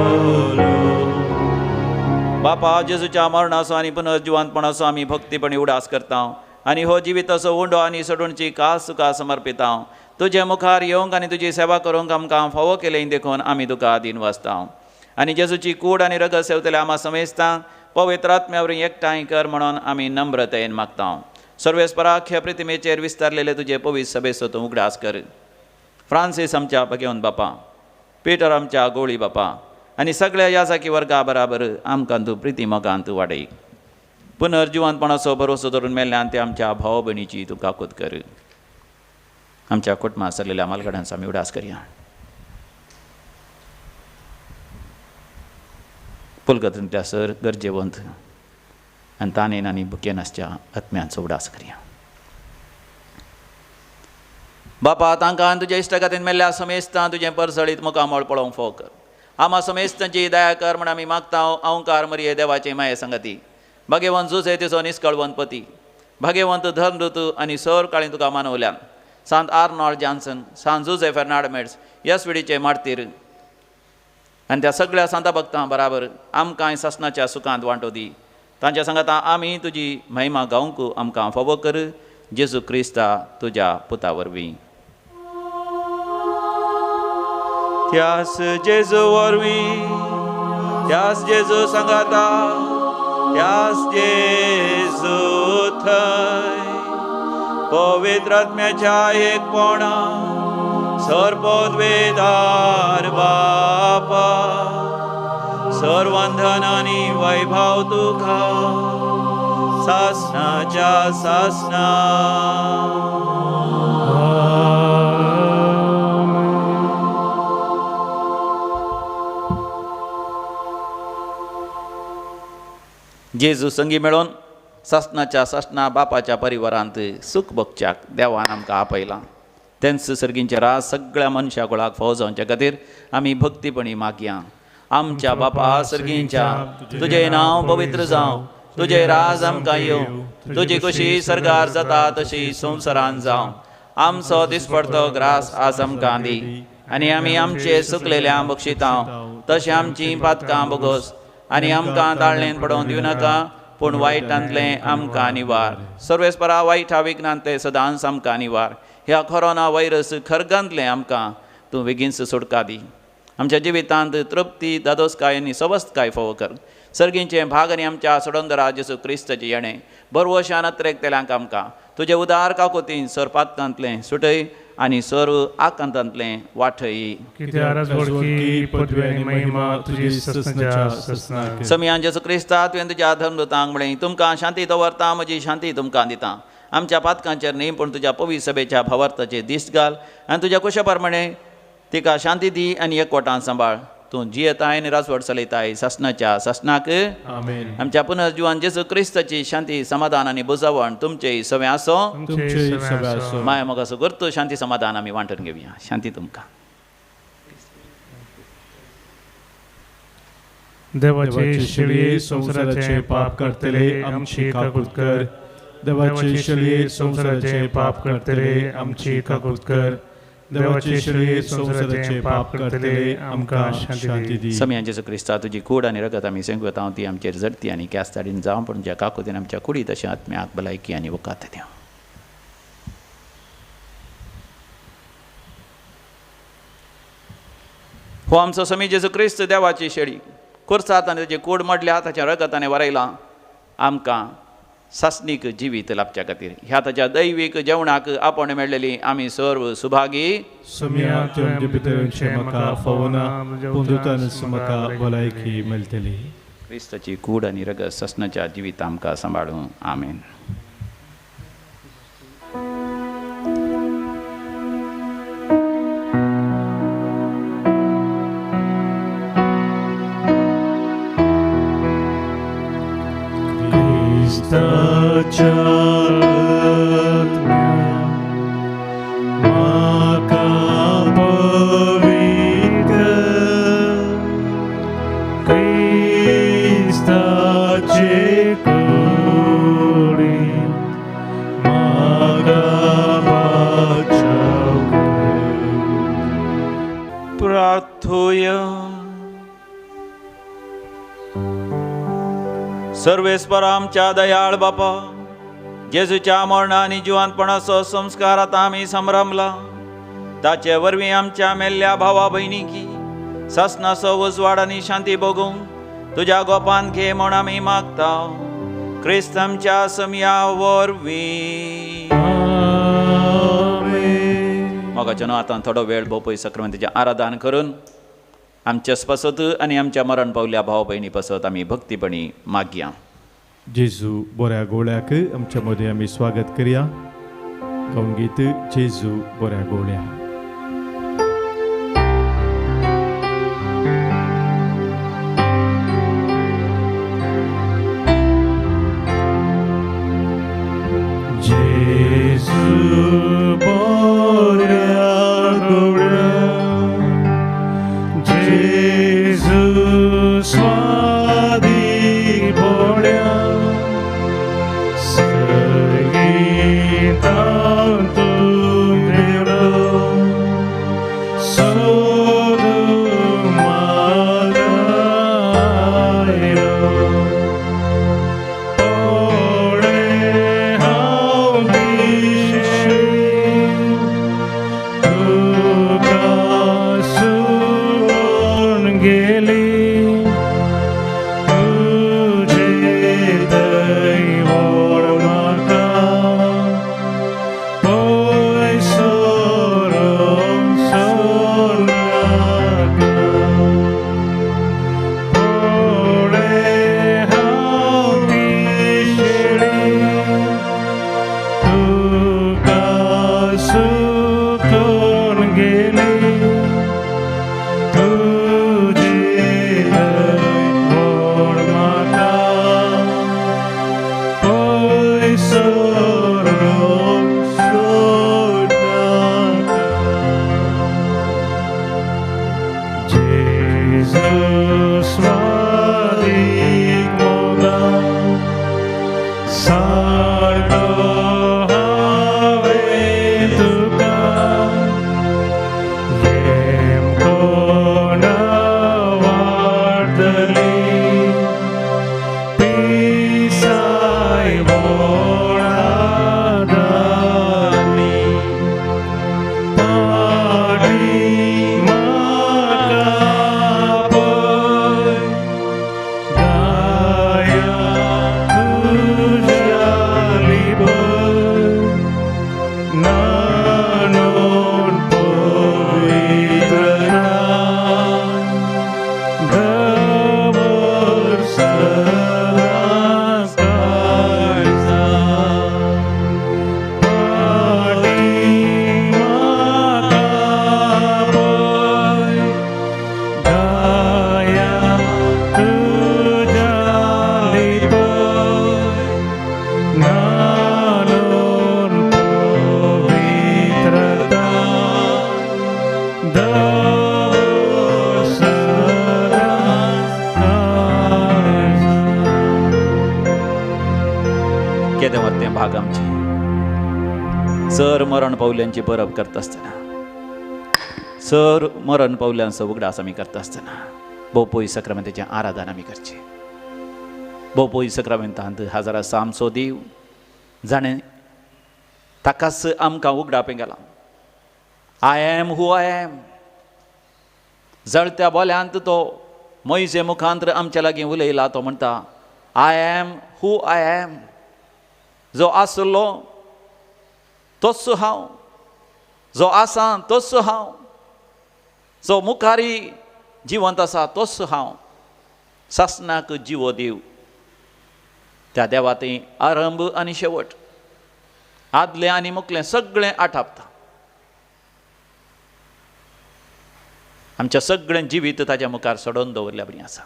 Speaker 1: बापा, जेजूच्या मरणाचो आनी पुनर्जिवंतपणाचो आमी भक्तीपणी उडास करता आनी हो जिविताचो उंडो आनी सोडूनची कास तुका समर्पिता। तुजे मुखार येवंक आनी तुजी सेवा करूंक आमकां फावो केलें देखून आमी तुका दीन वाचता। आनी जेजूची कूड आनी रगत सेवतले आमा समेस्तां पवित्र आत्म्या वरवीं एकठांय कर म्हणून आमी नम्रतेन मागता। सर्वेस्पराख्य प्रतिमेचेर विस्तारलेले तुजे पवित्र सभेचो तूं उगडास कर। फ्रांसीस आमच्या भगेवन बापा, पिटर आमच्या गोळी बापा आनी सगळ्या याजाकी वर्गा बराबर आमकां तूं प्रिती मोगान तूं वाडय। पुनर्जिवंतपणाचो भरोसो धरून मेल्ल्यान ते आमच्या भाव भयणीची तूं काकूत कर। आमच्या कुटुंबांत सरलेल्या मालगड्यांचो आमी उडास करया। पुलगतंतल्या सर गरजेवंत आनी तानेन आनी भुकेन आसच्या आत्म्यांचो उडास करया। बापा, तांकां आनी तुज्या इश्टागतीन मेल्ल्या समेस्तां तुजें परजळीत मुखामळ पळोवंक फावो कर। आमा समेस्तांची दया कर म्हण आमी मागता। अहंकार मरिये देवाचे माये संगती, भाग्यवंत जुझे तिचो निस्कळवंत पती, भाग्यवंत धर्मदूत आनी सर काळी तुका मानवल्यान, सांत आर्नॉल्ड जॉन्सन, सांत जुझे फेर्नाड मेड्स, यस विडीचे मार्तीर आनी त्या सगळ्या सांता भक्तां बराबर आमकांय सासणाच्या सुखांत वांटो दी। तांच्या सांगाता आमी तुजी महिमा गावंक आमकां फावो कर, जेजू क्रिस्ता तुज्या पुता वरवीं।
Speaker 3: त्यास जेजू वरवीं, त्यास जेजू सांगाता, त्यास जेजू थंय पवित्र आत्म्याच्या एकपणा सर्वोद्वेदार बापा, सर्वंधन आनी वैभव तुका सासनाच्या सासना।
Speaker 1: जेजू संगी मेळोवन सासनाच्या सासना बापाच्या परिवारांत सूख भोगच्याक देवान आमकां आपयलां। तेंच सर्गींचे राज सगळ्या मनशा कुळाक फावो जावच्या खातीर आमी भक्तीपणी मागया। आमच्या बापा सर्गींच्या, तुजें नांव पवित्र जावं, तुजें राज आमकां येवं, तुजी खुशी सर्गार जाता तशी संवसारान जावं। आमचो दिसपडतो ग्रास आज आमकां दी आनी आमी आमचे सुकलेल्या बक्षितां तशें आमचीं पातकां बोगोस आनी आमकां दाळणेन पडोवन दिवं नाका, पूण वायटांतलें आमकां निवार। सर्वेस्परा वायटा विघ्नांतलें सदांच आमकां निवार। ह्या कोरोना व्हायरस खरगांतलें आमकां तूं बेगीनच सोडका दी। आमच्या जिवितांत तृप्ती, दादोसकाय आनी सवस्तकाय फावो कर। सर्गींचें भाग आनी आमच्या सोडंदरा जेजू क्रिस्ताचें येणें बरवशान अत्रेकतेल्यांक आमकां तुजें उदार काकोतीन सर पातकांतलें सुटय आनी सर्व आकांतांतलें वाटय। समियान जेजू क्रिस्ता, तुवें तुज्या धर्मदूतांक म्हळें, तुमकां शांती दवरता, म्हजी शांती तुमकां दिता। आमच्या पातकांचेर न्ही पूण तुज्या पवित्र सभेच्या भावार्थाचेर दिश्ट घाल आनी तुज्या कुशा प्रमाणे तिका शांती दी आनी एकवटान सांबाळ। तूं जियेताय आनी राजवट चलयताय सासणाच्या सासणाक। आमच्या पुनर्जिवन जेजू क्रिस्ताची शांती, समाधान आनी बुजावण तुमचेय सवें आसो। माया मोगाचो करतो शांती समाधान आमी वांटून घेवया। शांती तुमकां।
Speaker 2: देवाचे शेळये संवसाराचे पाप करतले आमची काकूत कर। देवाचे शेळये संवसाराचे पाप करतले आमची काकूत कर। देवाचे शेळये संवसाराचे पाप करतले आमकां शांती दी।
Speaker 1: समियान जेजू क्रिस्ता, तुजी कूड आनी रगत आमी सेंगवता ती आमचेर जडती आनी क्यास्ताडीन जावं, पूण तुज्या काकुतीन आमच्या कुडीत तशें आत्म्याक भलायकी आनी वकात दिवं। हो आमचो समी जेजू क्रिस्त देवाची शेळी, खुर्सात आनी ताची कूड मोडल्या, ताचें रगत आनी वरयलां आमकां सासणीक जिवीत लाबच्या खातीर. ह्या ताच्या दैवीक जेवणाक आपोवणें मेळ्ळेली आमी सर्व सुभागी.
Speaker 2: सोम्या तुवें भितर येवचें म्हाका फावना, पूण दुतानच म्हाका भलायकी मेळटली.
Speaker 1: क्रिस्ताची कूड आनी रगत ससनाच्या जिवीत आमकां सांबाळूं. आमेन.
Speaker 4: क्रिस्ताच्या आत्म्या म्हाका पवित्र, क्रिस्ताचे कुडीन म्हाका बाचाव कर.
Speaker 3: प्रार्थुया.
Speaker 1: सर्वेस्पर आमच्या दयाळ बापा, जेजूच्या मरणा आनी जिवानपणाचो संस्कार आतां आमी संभ्रमला, ताचे वरवीं आमच्या मेल्ल्या भावा भयणीकी सासणाचो उजवाड आनी शांती भोगूंक तुज्या गोपान घे म्हूण आमी मागता, क्रिस्त आमच्या समया वरवीं. मोगाचें न्हू आतां थोडो वेळ भोवपय सक्रांतीचें आराधन करून आमच्या पासत आनी आमच्या मरण पावल्या भाव भयणी पासत आमी भक्तीपणी मागया.
Speaker 2: जेजू बऱ्या गोळ्याक आमच्या मदें आमी स्वागत करया. गावन गीत जेजू बऱ्या गोळ्या.
Speaker 4: जेजू बऱ्या गोळ्या, जेजू स्वादी बोळ्या, सर्गीतांतूं देवलो सोदूं म्हाका आयलो, पळय हांव पिशें तुका सोडून गेली, तुजें दैवळ म्हाका पळय सोडून सोडनाका, पळय हांव पिशें तुका सुकून गेली, तुजें दैवळ म्हाका पळय सोडून सोडनाका. जेजू स्वादीक मोगा सारको हांवें तुका, येमको वाडतली पिसाय वोणादानी, पाटी म्हाका पळय गाया तुज्या लिपय, नानून पवित्रता दवर सदां काळजा, पाटी म्हाका पळय गाया तुज्या लिपय, नानून पवित्रता दवर सदां काळजा.
Speaker 1: केदें वतें भाग आमचें सर मरण पावल्यांची परब करता आसतना, सर मरण पावल्यांचो उगडास आमी करता आसतना भोवपोय सक्रामेंताचें आराधन आमी करचें. भोवपोय सक्रामेंतांत हजारा आमचो देव जाणें ताकाच आमकां उगडापें गेलां, I am who I am. जळत्या बोल्यांत तो मोयजे मुखांत्र आमच्या लागीं उलयला. तो म्हणटा I am who I am. जो आसलो तोच हांव, जो आसा तोच हांव, जो मुखारी जिवंत आसा तोच हांव. सासणाक जिवो देव. त्या देवा थंय आरंभ आनी शेवट, आदलें आनी मुखलें सगळें आठापता. आमच्या सगळें जिवीत ताज्या मुखार सोडोवन दवरल्या बरी आसा.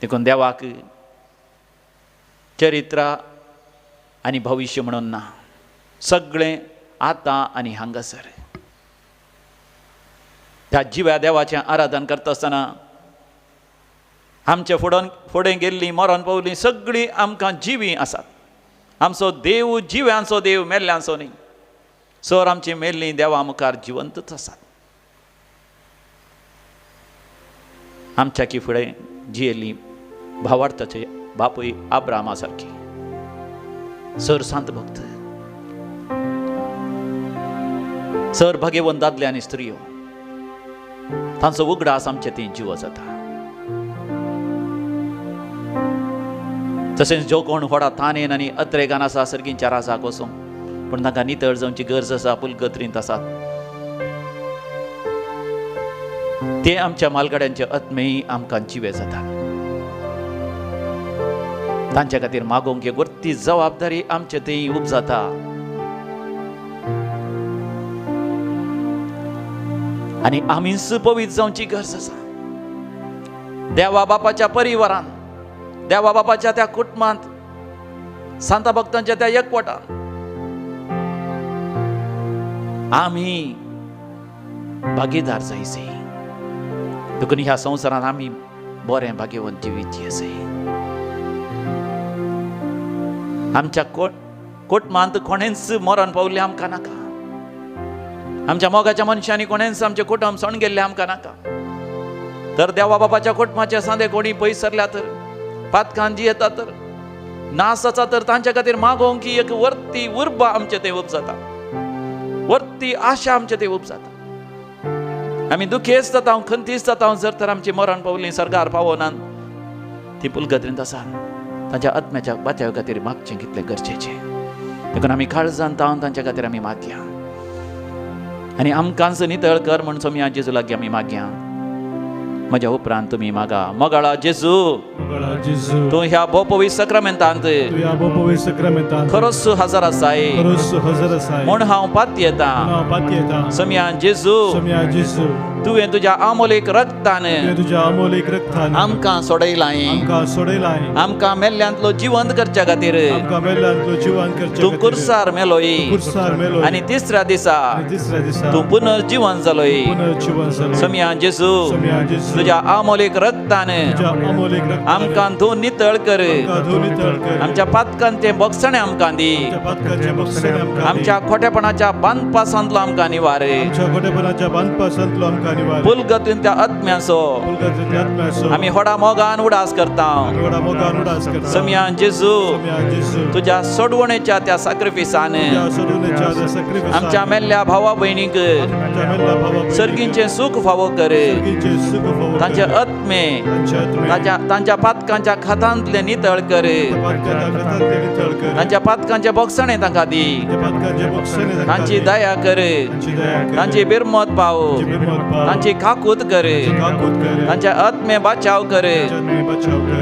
Speaker 1: देखून देवाक चरित्र आनी भविश्य म्हणून ना, सगळें आतां आनी हांगासर. त्या जिव्या देवाचें आराधन करता आसतना आमचे फुडें गेल्लीं मरण पावलीं सगळीं आमकां जिवीं आसात. आमचो देव जिव्यांचो देव, मेल्ल्यांचो न्ही. सर आमची मेल्लीं देवा मुखार जिवंतच आसात. आमच्या की फुडें जियेल्लीं भावार्थाचे बापूय आब्रामा सारकी सर सांत भक्त, सर भाग्यवंत दादले आनी स्त्रियो, तांचो उगडास आमचे थंय जिवो जाता. तशेंच जो कोण व्हडा तानेन आनी अत्रेगान आसा सर्गींच्या राजाक वचूंक, पूण तांकां नितळ जावची गरज आसा, पुलगत्रींत आसात ते आमच्या मालगाड्यांचे आत्मेय आमकां जिवे जातात. तांच्या खातीर मागोवंक एक वरती जबाबदारी आमचे थंय उब जाता. आनी आमीच पवित्र जावची गरज आसा. देवा बापाच्या परिवारान, देवा बापाच्या त्या कुटुंबांत, सांता भक्तांच्या त्या एकवटान आमी भागीदार जायचे. देखून ह्या संवसारांत आमी बरें भाग्यवंत जिवीत आसय. आमच्या कुटुंबांत कोणेंच मरण पावलें आमकां नाका. आमच्या मोगाच्या मनशांनी कोणेंच आमचें कुटुंब सोडून गेल्लें आमकां नाका. तर देवा बापाच्या कुटुंबाचे सांदे कोणी पयस सरल्या तर, पातकान जियेता तर, नास जाता तर, तांच्या खातीर मागोवंक ही एक वर्ती उर्बा आमचे थंय उब जाता, वर्ती आशा आमचे थंय उब जाता. आमी दुखेस्त जाता, खंतीस्त जाता जर तर आमची मरण पावली सरकार पावनात, ती पुलगत्रींत आसा. तांच्या आत्म्याच्या बात्या खातीर मागचें कितलें गरजेचें. देखून आमी काळजान तावन तांच्या खातीर आमी मागया आनी आमकांच नितळ कर म्हूण सोमया जेजू लागीं आमी मागया. म्हज्या उपरांत तुमी मागा. मोगाळा जेजू, तूं ह्या भोव सक्रमेंतांत खरोच हजर आसाय म्हूण हांव पातयेतां. सोमया जेजू, तुवें तुज्या आमोलीक रक्तान आमकां सोडयलाय, आमकां मेल्ल्यांतलो जिवंत करच्या खातीर तूं कुर्सार मेलोय आनी तिसऱ्या दिसा तूं पुनर्जिवन जालोय. सोमया जेजू, तुज्या आमोलीक रक्तान आमकां धुवन नितळ कर, आमच्या पातकांचें बोगसणें आमकां दी, आमच्या खोटेपणाच्या बांदपासांतलो आमकां निवार, पुलगतीन त्या आत्म्याचो आमी व्हडा मोगान उडास करता. सोमया जेजू, तुज्या सोडवणेच्या त्या साक्रिफिसान आमच्या मेल्ल्या भावा भयणीक सर्गींचें सूख फावो कर, तांचे आत्मे तांच्या पातकांच्या खातांतलें नितळ कर, तांच्या पातकांचें बोगसणें तांकां दी, तांची दया कर, तांची बिरमत पाव, तांची काकूत कर, तांच्या आत्मे बाचाव कर.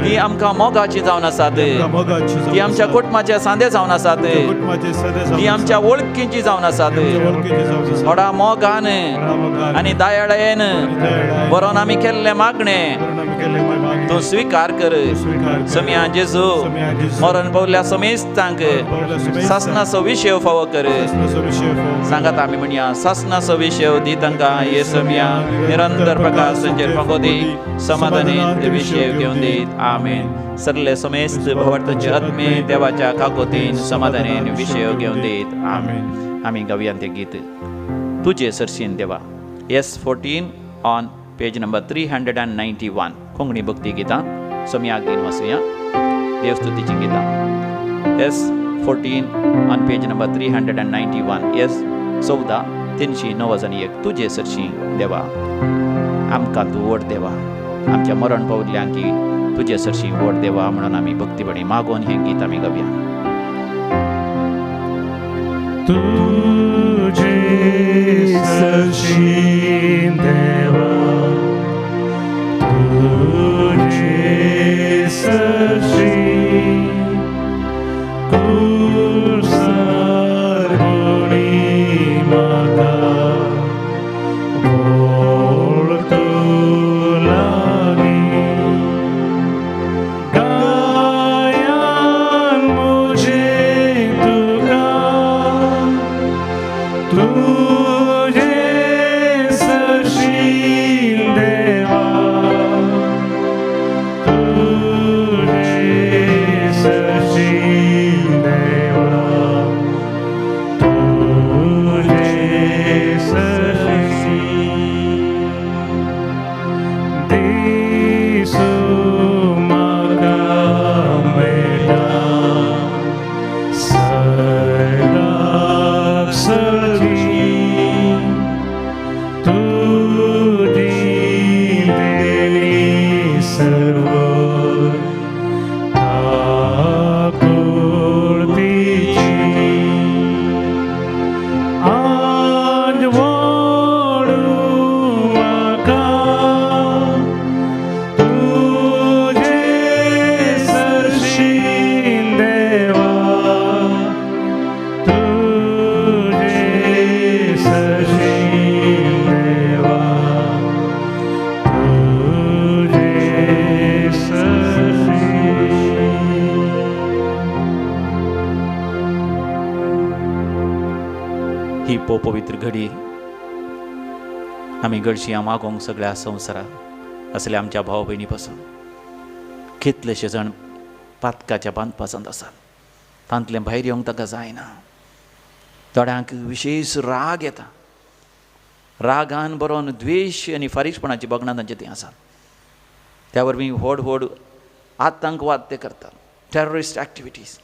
Speaker 1: ती आमकां मोगाची जावन आसात, ती आमच्या कुटुंबाचे सांदे जावन आसात, ती आमच्या वळखींची जावन आसात. व्हडा मोगान आनी दयाळेन बरोवन आमी केल्लें मागणें तूं स्विकार कर. सोमया जेजू, मरण पावल्या समेस्तांक सासणाचो विशय फावो कर. सांगात आमी म्हणया, सासणाचो विशय दी तांकां ये सोमया, निरंतर प्रकाश फावो दी, समाधानी विशय घेवन दीत. आमेन. सरले समेस्त भवार्थाचे आत्मे देवाच्या काकोतीन समाधानेन विशय घेवन दीत. आमेन. आमी गावया तें गीत तुजे सरशीन देवा, S14 on page number 391. Konkani भक्ती गितां सोमयाक दिन वाचुया. देवस्तुतीची गितां S14 on page number 391. S14 391. तुजे सरशी देवा, आमकां तूं व्हड देवा. आमच्या मरण पावल्ल्यांक की तुजे सरशी व्हड देवा म्हणून आमी भक्तीपणी मागून हें गीत आमी गावया.
Speaker 4: तुझे सरशी देवा, तुझे सरशी कुर्सारगुणी माता गोळ तू लागी गायान मुझे तुका तुझे सरशी देवा, तुझे सरशी देवा, तुझे सरशी दिसू म्हाका मेळटा सर्गाक सरची तुजी देणी सर्व आकुर्तीची आज वळू म्हाका तुझे सरशी देवा, तुझे सरशी देवा, तुझे सरशी.
Speaker 1: ही पवित्र घडी आमी गडशी मागोंक सगळ्या संवसाराक असल्या आमच्या भाव भयणी पासून कितलेशे जाण पातकाच्या बांदपासांत आसात, तांतलें भायर येवंक तांकां जायना. थोड्यांक विशेश राग येता, रागान बरोवन द्वेश आनी फारीशपणाची बगणां तांचे थंय आसात. त्या वरवीं व्हड व्हड आतंकवाद ते करतात, टॅररिस्ट एक्टिविटीज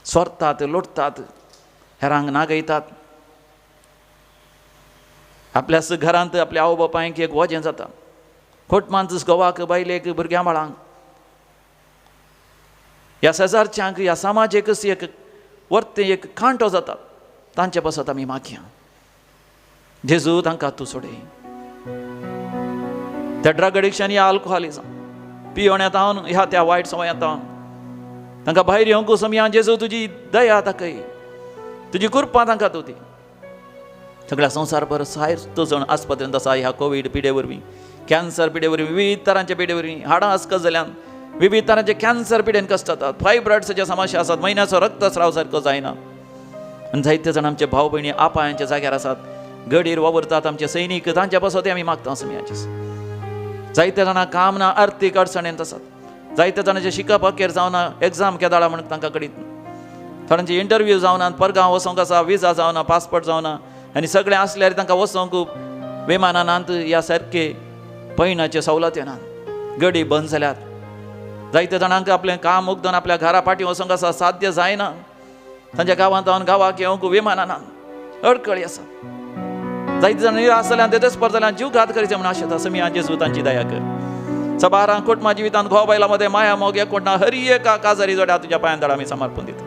Speaker 1: सोरतात, लोटतात, हेरांक नागयतात. आपल्या घरांत आपल्या आवय बापायक एक वजें जाता, खोटमांत घोवाक, बायलेक, भुरग्यां बाळांक, ह्या शेजारच्यांक, ह्या समाजेक एक वर्तें एक कांटो जाता. तांचे पासत आमी मागया, जेजू तांकां तूं सोडय. त्या ड्रग एडिक्शन ह्या अल्कोहोलिजम पियोण्यात हांव ह्या त्या वायट संवयांत हांव तांकां भायर येवंक समया जेजू तुजी दया दाखय, तुजी कृपा तांकां तूं दी. सगळ्या संवसारभर सायतो जण आस्पत्रेंत आसा ह्या कोवीड पिडे वरवीं, कॅन्सर पिडे वरवीं, विविध तरांच्या पिडे वरवीं, हाडां अस्कत जाल्यान विविध तरांचे कॅन्सर पिडेन कश्ट जातात, फायब्रॉइड्साचे समस्या आसात, म्हयन्याचो रक्तस्राव सारको जायना. आनी जायते जाण आमचे भाव भयणी आपायांच्या जाग्यार आसात, गडीर वावुरतात आमचे सैनीक, तांच्या पासत आमी मागता समियाचे. जायते जाणां काम ना, आर्थीक अडचणेंत आसात, जायते जाणांचें शिकप अखेर जावना, एग्जाम केदाळा म्हणून तांकां कळीत ना, थोड्यांचे इंटरव्यू जावना, परगांव वचोंक आसा, विजा जावना, पासपोर्ट जावना, आनी सगळें आसल्यार तांकां वचोंक विमानांत ह्या सारके पयणाचे सवलत येनात, गडी बंद जाल्यात. जायते जाणांक आपलें काम उगदून आपल्या घरा फाटीं वचोंक आसा, साध्य जायना, तांच्या गांवांत रावन गांवाक येवंक विमानांत अडकळी आसा. जायते जाण निराश जाल्यान, तेजस्पर जाल्यान, जीव घात करीत म्हूण आशेता. समिया जेजू तांची दया कर. सबारां कुटुंबा जिवितांत घोव बायलां मदें माया मोग एकवटना हरी एका काजारी जोड्या तुज्या पांयां तळा आमी समर्पण दिता.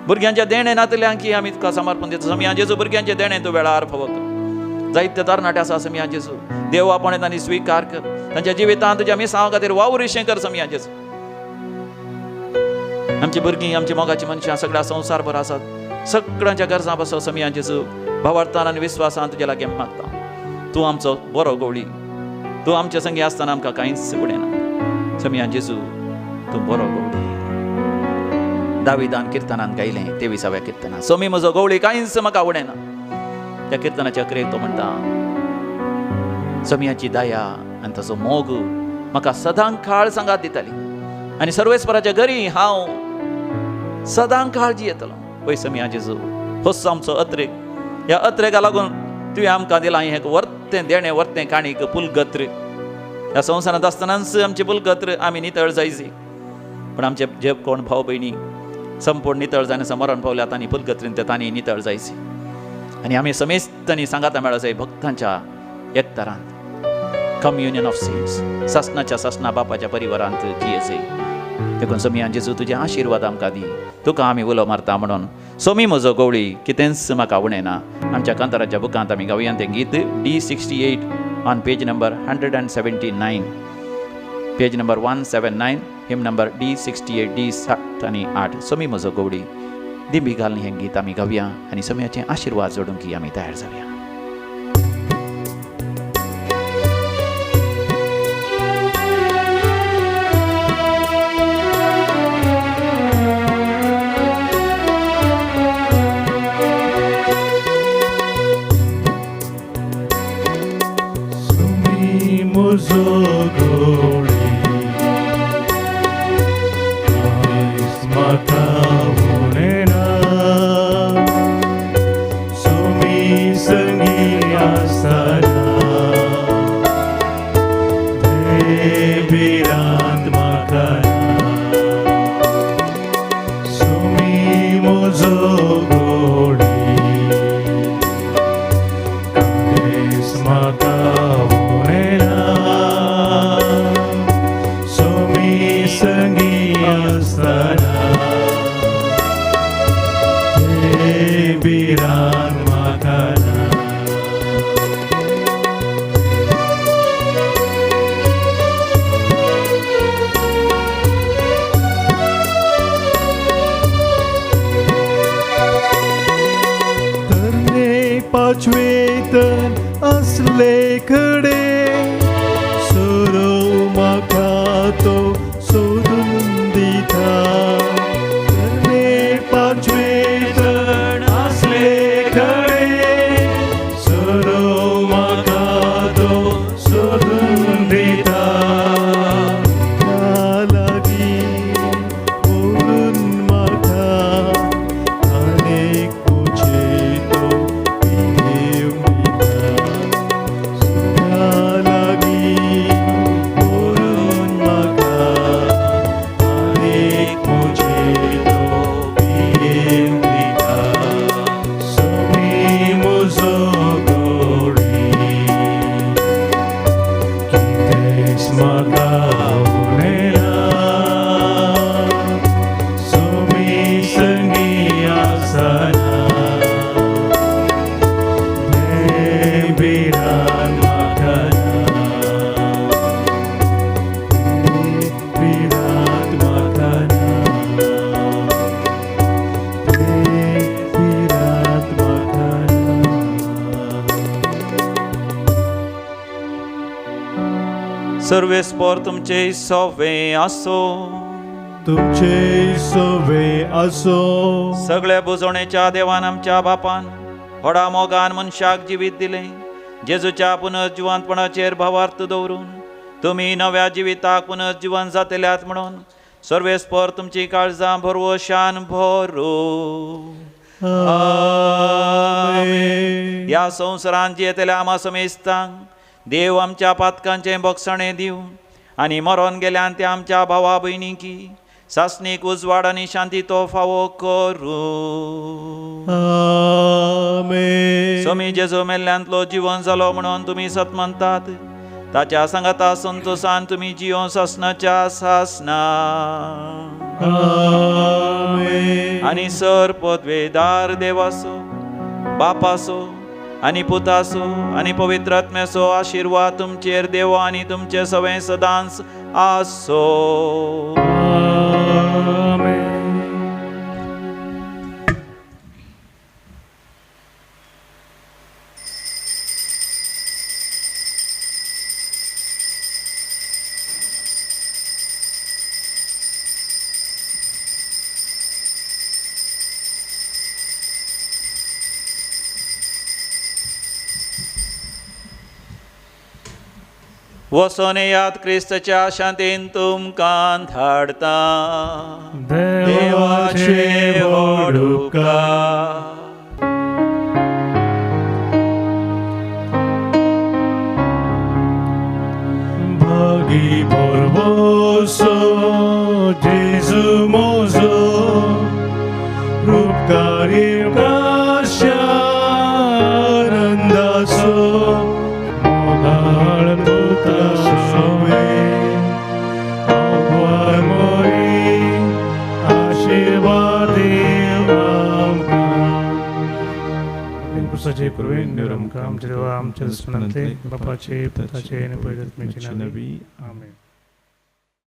Speaker 1: भुरग्यांच्या देणें नातल्यांक आमी तुका समर्पण दिता. समिया जेजू भुरग्यांचें देणें तूं वेळार फावो कर. जायते तरणाटे आसा समिया जेजू देव आपण तांणी स्विकार कर, तांच्या जिवितांत तुज्या मिसांव खातीर वावुरिशें कर समिया जेजू. आमची भुरगीं, आमची मोगाची मनशां सगळ्या संवसारभर आसात, सगळ्यांच्या गरजां पासत समिया जेजू भावार्थान आनी विस्वासान तुज्या लागीं मागता. तूं आमचो बरो गवळी, तूं आमच्या संगी आसतना आमकां कांयच उडयना. समिया जेजू तूं बरो गवळी. दाविदान किर्तनान गायलें 23व्या किर्तनान, सोमी म्हजो गवळी कांयच म्हाका उडयना. त्या किर्तनाच्या अखेरेक तो म्हणटा, समियाची दया आनी ताचो मोग म्हाका सदां काळ सांगात दिताली आनी सर्वेस्पराच्या घरी हांव सदां काळ जियेतलो. पळय समिया जेजू होच आमचो अत्रेक, ह्या अत्रेका लागून तुवें आमकां दिलां हें वर्तें देणें, वर्तें काणीक पुलगत्र. ह्या संवसारांत आसतनाच आमची पुलगत्र आमी नितळ जायची, पूण आमचे जे कोण भाव भयणी संपूर्ण नितळ जायना मरण पावल्या तांणी पुलगत्रीन ते तांणी नितळ जायची. आनी आमी समेस्तांनी सांगाता मेळो जाय भक्तांच्या एकतारांत. कम्युनियन ऑफ सेंट्स, सासनाच्या सासना बापाच्या परिवारांत जियेजय. देखून सोमयान जेजू तुजे आशिर्वाद आमकां दी, तुका आमी उलो मारता म्हणून सोमी म्हजो गवळी कितेंच म्हाका उणें ना. आमच्या कांताराच्या बुकांत आमी गावया तें गीत D68 on page number 179, page number 179, hymn number D68, D7 आनी 8. सोमी म्हजो गवळी दिंबी घालून हें गीत आमी गावया आनी सोमयाचे आशिर्वाद जोडूंक आमी तयार जावया. सर्वेस्पोर तुमचे सोवे आसो,
Speaker 4: तुमचे सोवे आसो.
Speaker 1: सगळ्या बुजवणेच्या देवान आमच्या बापान व्हडा मोगान मनशाक जिवीत दिलें. जेजूच्या पुनर्जिवंतपणाचेर भावार्थ दवरून तुमी नव्या जिविताक पुनर्जिवन जातल्यात म्हणून सर्वेस्पोर तुमची काळजां भरवशान भरो. ह्या संवसारांत जियेतल्या आमा समेस्तांक देव आमच्या पातकांचें बोगसणें दिवं आनी मरोन गेल्यान ते आमच्या भावा भयणीकी सासणीक उजवाड आनी शांती तो फावो करूं. आमेन. सोमी जेजू मेल्ल्यांतलो जिवन जालो म्हणून तुमी सत मानतात, ताच्या सांगाता संतोसान तुमी जियों सासनाच्या सासना. आनी सर पदवेदार देवासो बापासो आनी पुतासो आनी पवित्र आत्म्याचो आशिर्वाद तुमचेर देव आनी तुमचे सवें सदांच आसो. वसोन याद क्रिस्तच्या शांतीन तुमकां धाडता. देवाचे व्हड उपकार.
Speaker 4: भागी भरवसो जेजू मोजो रुपकारी आनंदाचो मोगाळ पुता
Speaker 2: जेजूचे कृपेन निवर आमकां आमच्या देवा आमच्या दुस्मनांतले बापाचे पुताचे आनी पवित्र आत्म्याचे नांवी आमेन.